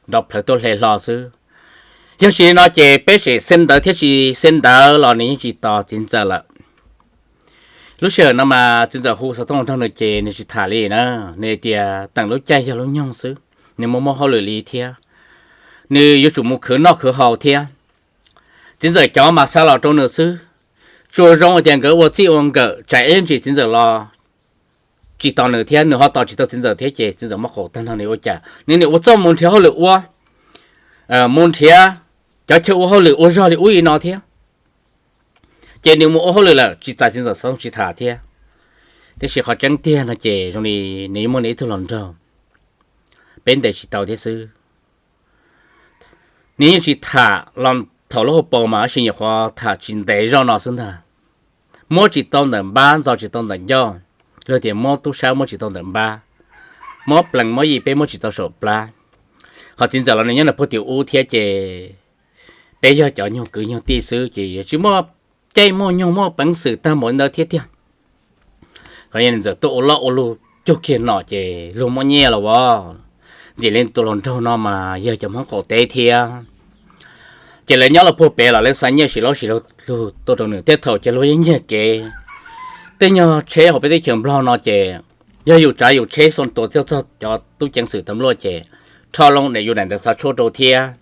nrov plhawv tuaj hle hlo xwb. Yog tsis li no ces peb tseem xeeb ntawv thiab tsis xeeb ntawv los nws yeej tsis tos txiv ntxawm lawm. Lub sij hawm no mas txiv ntxawm hu xov tooj nrog nws ces nws tsis tham li na. Nws tias teem lub caij yog lub nyoog xwb, nws muaj muaj hauj lwm li thiab, nws yuav tsum mus khwv noj khwv haus thiab. Txiv ntxawm cov mas xa los rau nws xwb. Tsuas zoo tias nkawd ua txij ua nkawm tsam ib ntsis txiv ntxawm los tsis tos nws thiab nws ho tos tsis tau txiv ntxawm thiab ces txiv ntxawm muab qaum tag nrho nws ua cas nws niam ua txuj mus nrhiav hauj lwm ua, mus nrhiav cov chaw ua hauj lwm ua zog li ub li no thiab. Ces nws mus ua hauj lwm lawm tsis txais txiv ntxawm xov tooj tsis tham thiab. Tiam sis qhov tseeb tiag no ces zoo li nws yeej muaj nws ib tug hluas nraug, peb ntes tsis tau thiab xwb. Nws yeej tsis tham los thaum lub hauv paus mas tab sis nyuam qhuav tham tsis ntev zoj no xwb ntag. Muab tsis tau ntawm npab ntxo tsis tau ntawm ncauj, luag tias muab tub sab muab tsis tau ntawm npab, muab plees muab yim peb muab tsis tau saum plab. Ho txiv ntxawm los nws nyob nws puag tim ub thiab ces peb yog cov nyuag kwv nyuag tij xwb ces yuav tsis muaj caij muaj nyoog muaj peev xwm tag npaum li ntawd thiab tiag. Ho yog nws txawm tuaj ua loj ua luj cuag kiag no ces luag muaj nyiaj los as. Ntxim li tus hluas nraug no mas yog cov Hmoob qaum teb thiab. Ces lawv nyob los puag pem los lawv xa nyiaj sis laub sis lug tuaj rau nws. Tej thaum ces luag yeej nyiag kev. Tej nyuag tsheb hauv peb teb chaws Nplog no ces yog yus tsav yus tsheb xoo tua thiaj txog cov tub ceev xwm tam luaj ces rho loo nim yus daim ntawv xa tshuaj rau thiab,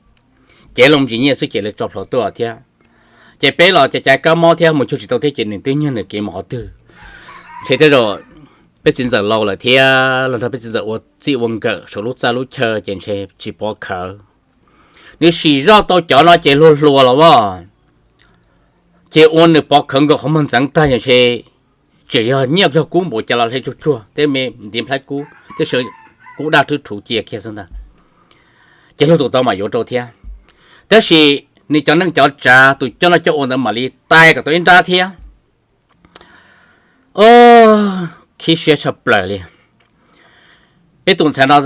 cev loo ntsis nyiaj xwb ces lawv tso plhuav tuaj thiab. Ces peb los ces caiv kab mob thiab mus cuag tsis tau thiab ces nws twb nyiag nws kev mus qhov twg. Ntshe tej zaum peb txiv ntxawm laus lawm thiab los nrog peb txiv ntxawm ua txij ua nkawm saum lub txaj lub chaw ces ntshe tsis pov khawv. Nws sim zoj tau cov no ces luag hluas los as, ces ua nws pov khawv nkaus qhov muag ntxeev tag yog ntshe tseem yog nyiaj yog kub npaum cas los hle tsuag tsuag thiab me ntiv nplhaib kub thiab sawv kub daj rhwb rhuv cia kiag xwb ntag. Ces luag tus tau mam yuav rau thiab. Tab sis nws cov neej cov tsav tus coj noj coj ua ntawd mam li tais kom tau ib nrab thiab. Khib siab tshaj plaws li. Peb tus ntxhais no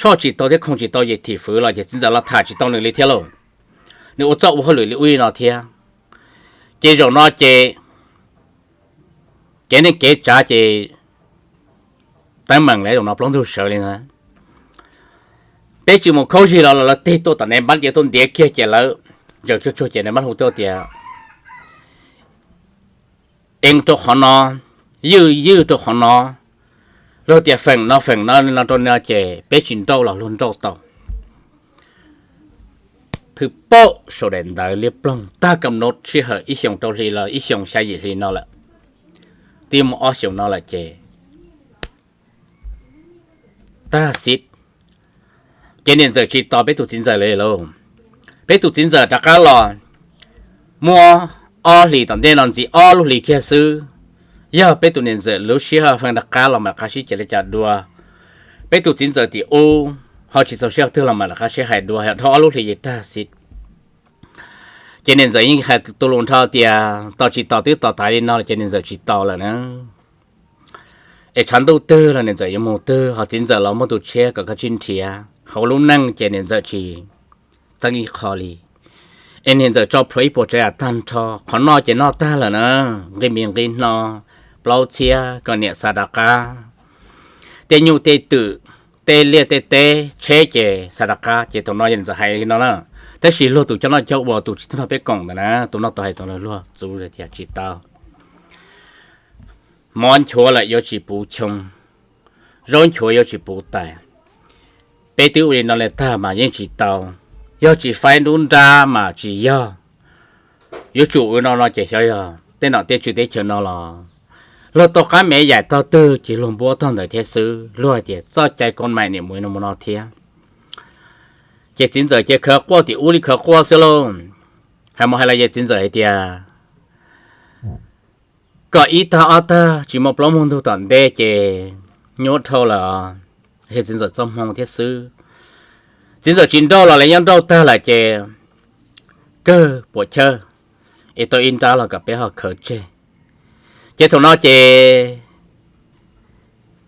soj tsis tau thiab khoom tsis tau ces thim fwv los ces txiv ntxawm los tham tsis tau nws li thiab lauj. Nws ua txoj ua hauj lwm li ub li no thiab. Ces zaum no ces kev neej kev tsav ces teeb meem lawm, zaum no plaub ntug sawv li ntawd. Peb tsis mus khaub zig los lawv tig tuaj tom nev npab ces tuaj ntiav kiag ces lawv ntsaws cuag tsuag ces nev npab hu tuaj tias, ees rau qhov no, ywj ywj rau qhov no, luag tias feem no feem no li no rau no ces peb tsis nrauj los luag nrauj tau. Thwb paub saum daim ntawv liab ploog tag kam no sij hawm ib xyoos rau hli los ib xyoos xya yim hli no lawm, twb mus ob xyoos no lawm ces tag xiv. Ces niam ntxawm tsis tos peb tus txiv ntxawm li lauj. Peb tus txiv ntxawm rov qab los muaj ob hlis tom ntej no ntxiv ob lub hlis kiag xwb, yog peb tus niam ntxawm lub sij hawm feej rov qab los mam rov qab sib ceg li cas dua. Peb tus txiv ntxawm tim ub ho tsis txaus siab twg los mam rov qab sib hais dua, yog dhau ob lub hlis ces tag xiv. Ces niam ntxawm yeej hais tus lus nrho tias tos tsis tos twb tos tas li no ces niam ntxawm tsis tos lawm na. Es tshav ntuj twg los niam ntxawm yuav mus twg, ho txiv ntxawm los muaj tus tshiab kom koj tsis nrhiav. Hauv lub neej ces niam ntxawm tsis txeeb ib qho li. Es niam ntxawm tso plhuav ib puas tsav yam tag nrho, qhov noj ces noj tag lawm na, nqi mis nqi hno, plaub txhiab kom niam xa rov qab. Tej nyuj tej twm, tej liaj tej teb, tsheb ces xa rov qab. Ces thaum no niam ntxawm hais li no na, tab sis luag tus coj noj coj ua tus tsis tuaj nrog peb koom ntawd na, tus no tau hais tau luag txuv tias tsis tau. Mov nchuav lawm yuav tsis puv choo, zaub nchuav yuav tsis puv tais. Peb twb ua li no li tag mas yeej tsis tau, yog tsis faib nruab nrab mas tsis yog. Yuav tsum ua no no ces xyov yog tej nom tej tswv teb chaws no los luag tau qab me yaim tog twg ces luag npuab tog ntawd thiab xwb, luag hais tias txoj cai koj maim niam mus no mus no thiab. Ces txiv ntxawm ces khawv quaj tim ub li khawv quaj xwb lauj. Hais mus hais los ces txiv ntxawm hais tias kom ib tag ob tag tsis muaj plaub muaj ntug tom ntej ces nyuaj dhau lawm. Yog txiv ntxawm txoj hmoo thiab xwb. Txiv ntxawm tsis nrauj los lawv yeej nrauj tag lawm ces kawg puas chawj, es tau ib nrab los kom peb ho khawv tseg. Ces thaum no ces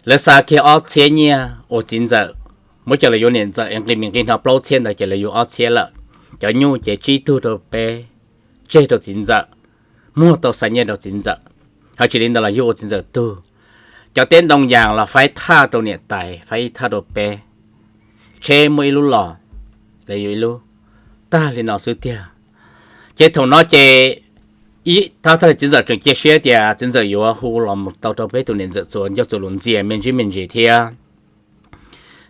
lawv xa kiag ob txhiab nyiaj uas txiv ntxawm muab coj los yuav niam ntxawm es nqi mis nqi hno plaub txhiab ntawd ces lawv yuav ob txhiab lawm. Cov nyuj ces tsib tug rau peb, tseg rau txiv ntxawm, muag tau xa nyiaj rau txiv ntxawm. Ho tsis li ntawd los yug ua txiv ntxawm tug. Cov teb ntoo yas los faib thaj rau niam tais, faib ib thaj rau peb. Tsheb muaj ib lub los, lawv yuav ib lub, tag li no xwb tiag. Ces thaum no ces ib thaj tag li txiv ntxawm tseem cia siab tias txiv ntxawm yuav hu los mus tau rau peb tus niam ntxawm txuas ncauj txuas lus ntxias me ntsis me ntsis thiab.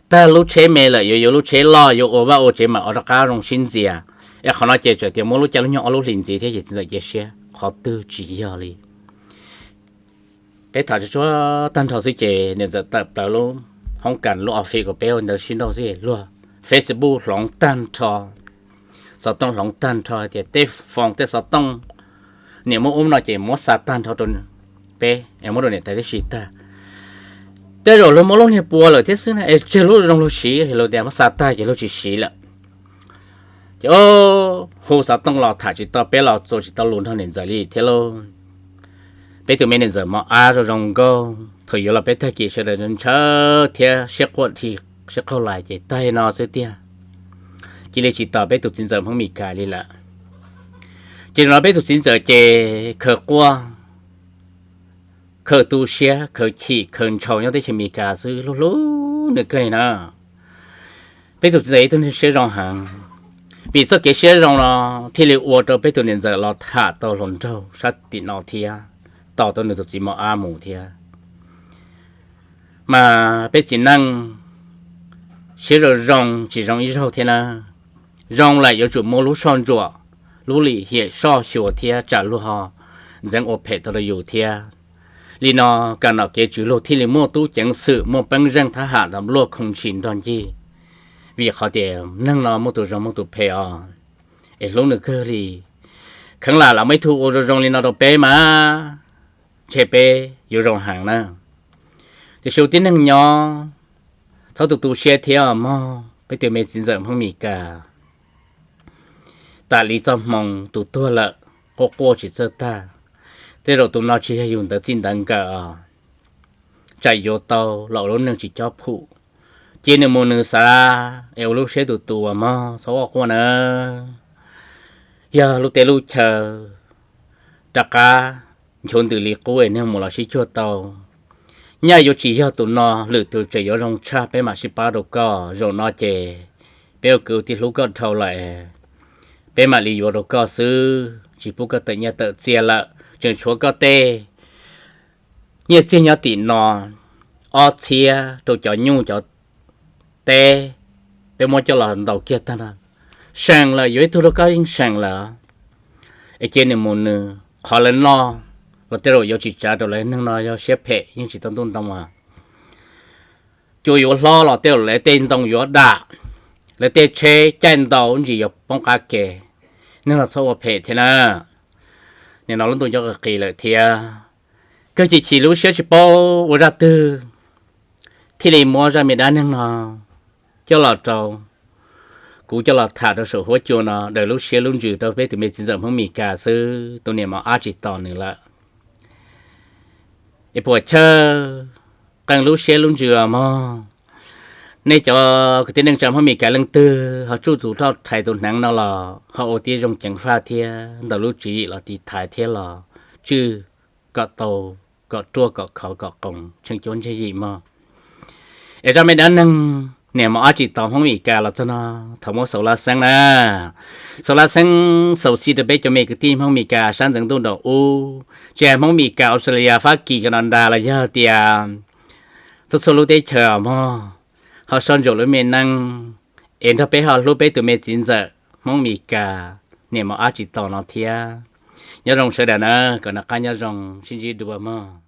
Tag lub tsheb me lawm yuav yuav lub tsheb loj yuav ua vaj ua tsev mam ua rov qab zoo sib ntxias. Es qhov no ces txawm tias muab lub caij lub nyoog ob lub hlis ntxiv thiab ces txiv ntxawm cia siab, qhov twg tsis yog li. Peb tham tsuag tsuag tag nrho xwb ces niam ntxawm tawm plaws lub hoob kas lub office uas peb ua ntawd sib nrauj xwb, luag Facebook hloov tag nrho, xov tooj hloov tag nrho tias tej foos tej xov tooj niam muab ub no ces muab xa tag nrho rau peb es muab rau niam tais tib si tag. Tej zaum luag muab lub niag pua lawm thiab xwb na, es tseg lub zoo luag siv, luag tias muab xa tag ces luag tsis siv lawm. Ces hu xov tooj los tham tsis tau, peb los txuas tsis tau lus nrog niam ntxawm li thiab lauj. Peb tus me niam ntxawm mos ab zoo zoo nkauj, thaum yuav los peb tag kis sawv daws ntshaw thiab siab quaj dhi siab qaug lais ces tag li no xwb tiag. Cia li tsis tos peb tus txiv ntxawm Hmoob Mes Kas li lawm. Ces zaum no peb tus txiv ntxawm ces khaws quaj, khaws tu siab, khaws chim, khaws ntshaus nyob teb chaws Mes Kas xwb, hlub hlub nws kawg li na. Peb tus txiv ntxawm ib tug neeg siab zoo heev. Vim txoj kev siab zoo no thiaj li ua rau peb tus niam ntxawm los tham tau hluas nraug sab tim no thiab, tos tau nws tus txiv mos ab mus thiab. Mas peb txiv neej siab zoo zoo tsis zoo ib zaug thiab na. Zoo lawm yuav tsum muaj lub soj ntsuam, lub lim hiam soj xyuas thiab tsam luag ho ntxeev ua phem tau rau yus thiab. Li no kam nom kev tswv luag thiaj li muaj tub ceev xwm, muaj peeb zeej thab ham ntawm luaj khoo ntshis nrog ncig. Vim qhov tias neeg no muaj tus zoo muaj tus phem os, es hlub nws kawg li. Kheev lam los muaj ib tug ua zoo zoo li no rau peb mas ntshe peb yuav zoo heev na. Tiam sis ua tib neeg nyob txhob tu tu siab thiab mog peb tus me txiv ntxawm Hmoob Mes Kas. Tam li txoj hmoo tus tuag lawm, quaj quaj tsis txawj tag, tej zaum tus no tsis yog yus ntawd txij ntawd nkawm os. Tsam yuav tau los ua lub neej tsis cob phum. Cia nws mus nws xav es ua lub siab tus tus uas mog, txhob quaj quaj na. Yog lub teb lub chaw rov qab nchuav ntws li qub es neeg mus los sib cuag tau. Nyaj yuav tsis yog tus no, lwm tus tseem yuav zoo tshaj, peb mam sib pab rau koj. Zaum no ces peb ua kwv tij hlub koj dhau lawm, peb mam li yuav rau koj xwb, tsis pub koj tawm nyiaj tawm txiaj lawm, tseem tshuav koj tej nyiaj txiag nyob tim no ob txhiab rau cov nyuj cov teb, peb muab coj los ntaus kiag tag no. Seem lawm, yuav ib tug rau koj yeej seem lawm. Es cia nws mus nws, qhov lawv noj los tej zaum yuav tsis tsav rau lawv, neeg no yog siab phem yeej tsis tau ntuj ntoo as. Cua yuav hlob los tej zaum lawv tej ntoo yuav dam, lawv tej tsheb caij ntau ntsis yuav poob qab ke. Neeg no txhob ua phem thiab na. Nim no lub ntuj nyob qis qis lawm thiab, kawg chim chim lub siab tsis paub ua zaj twg thiaj li muab zaj me dab neeg no coj los rau kuv coj los tham rau saum huab cua no daws lub siab lub ntsws rau peb tus me txiv ntxawm Hmoob Mes Kas xwb, tus niam mos ab tsis tos nws lawm. Es puas chawj qee lub siab lub ntsws os mog. Nej cov kwv tij neej tsa Hmoob Mes Kas leej twg ho tsuj tus roj thaiv tus hneev no los ho ua tib zoo ceev faj thiab ntawm lub tswv yim los tiv thaiv thiab los tswj kom tau, kom ruaj kom khov kom qoos tsheej cuab tsheej yim mog. Es zaj me dab neeg niam mos ab tsis tos Hmoob Mes Kas los txog no, thov muab xaus laj xeeb na. Xaus laj xeeb xaus xij rau peb cov me kwv tij Hmoob Mes Kas sab ntxeev ntuj nraum ub, tsis hais Hmoob Mes Kas, Australia, Fab Kis, Canada los yog tias txhua txhua lub teb chaws os mog, ho soj ntsuam lub me neej es nrog peb ho hlub peb tus me txiv ntxawm Hmoob Mes Kas niam mos ab tsis tos no thiab. Nyob zoo sawv daws na, kom noj qab nyob zoo, sib ntsib dua mog.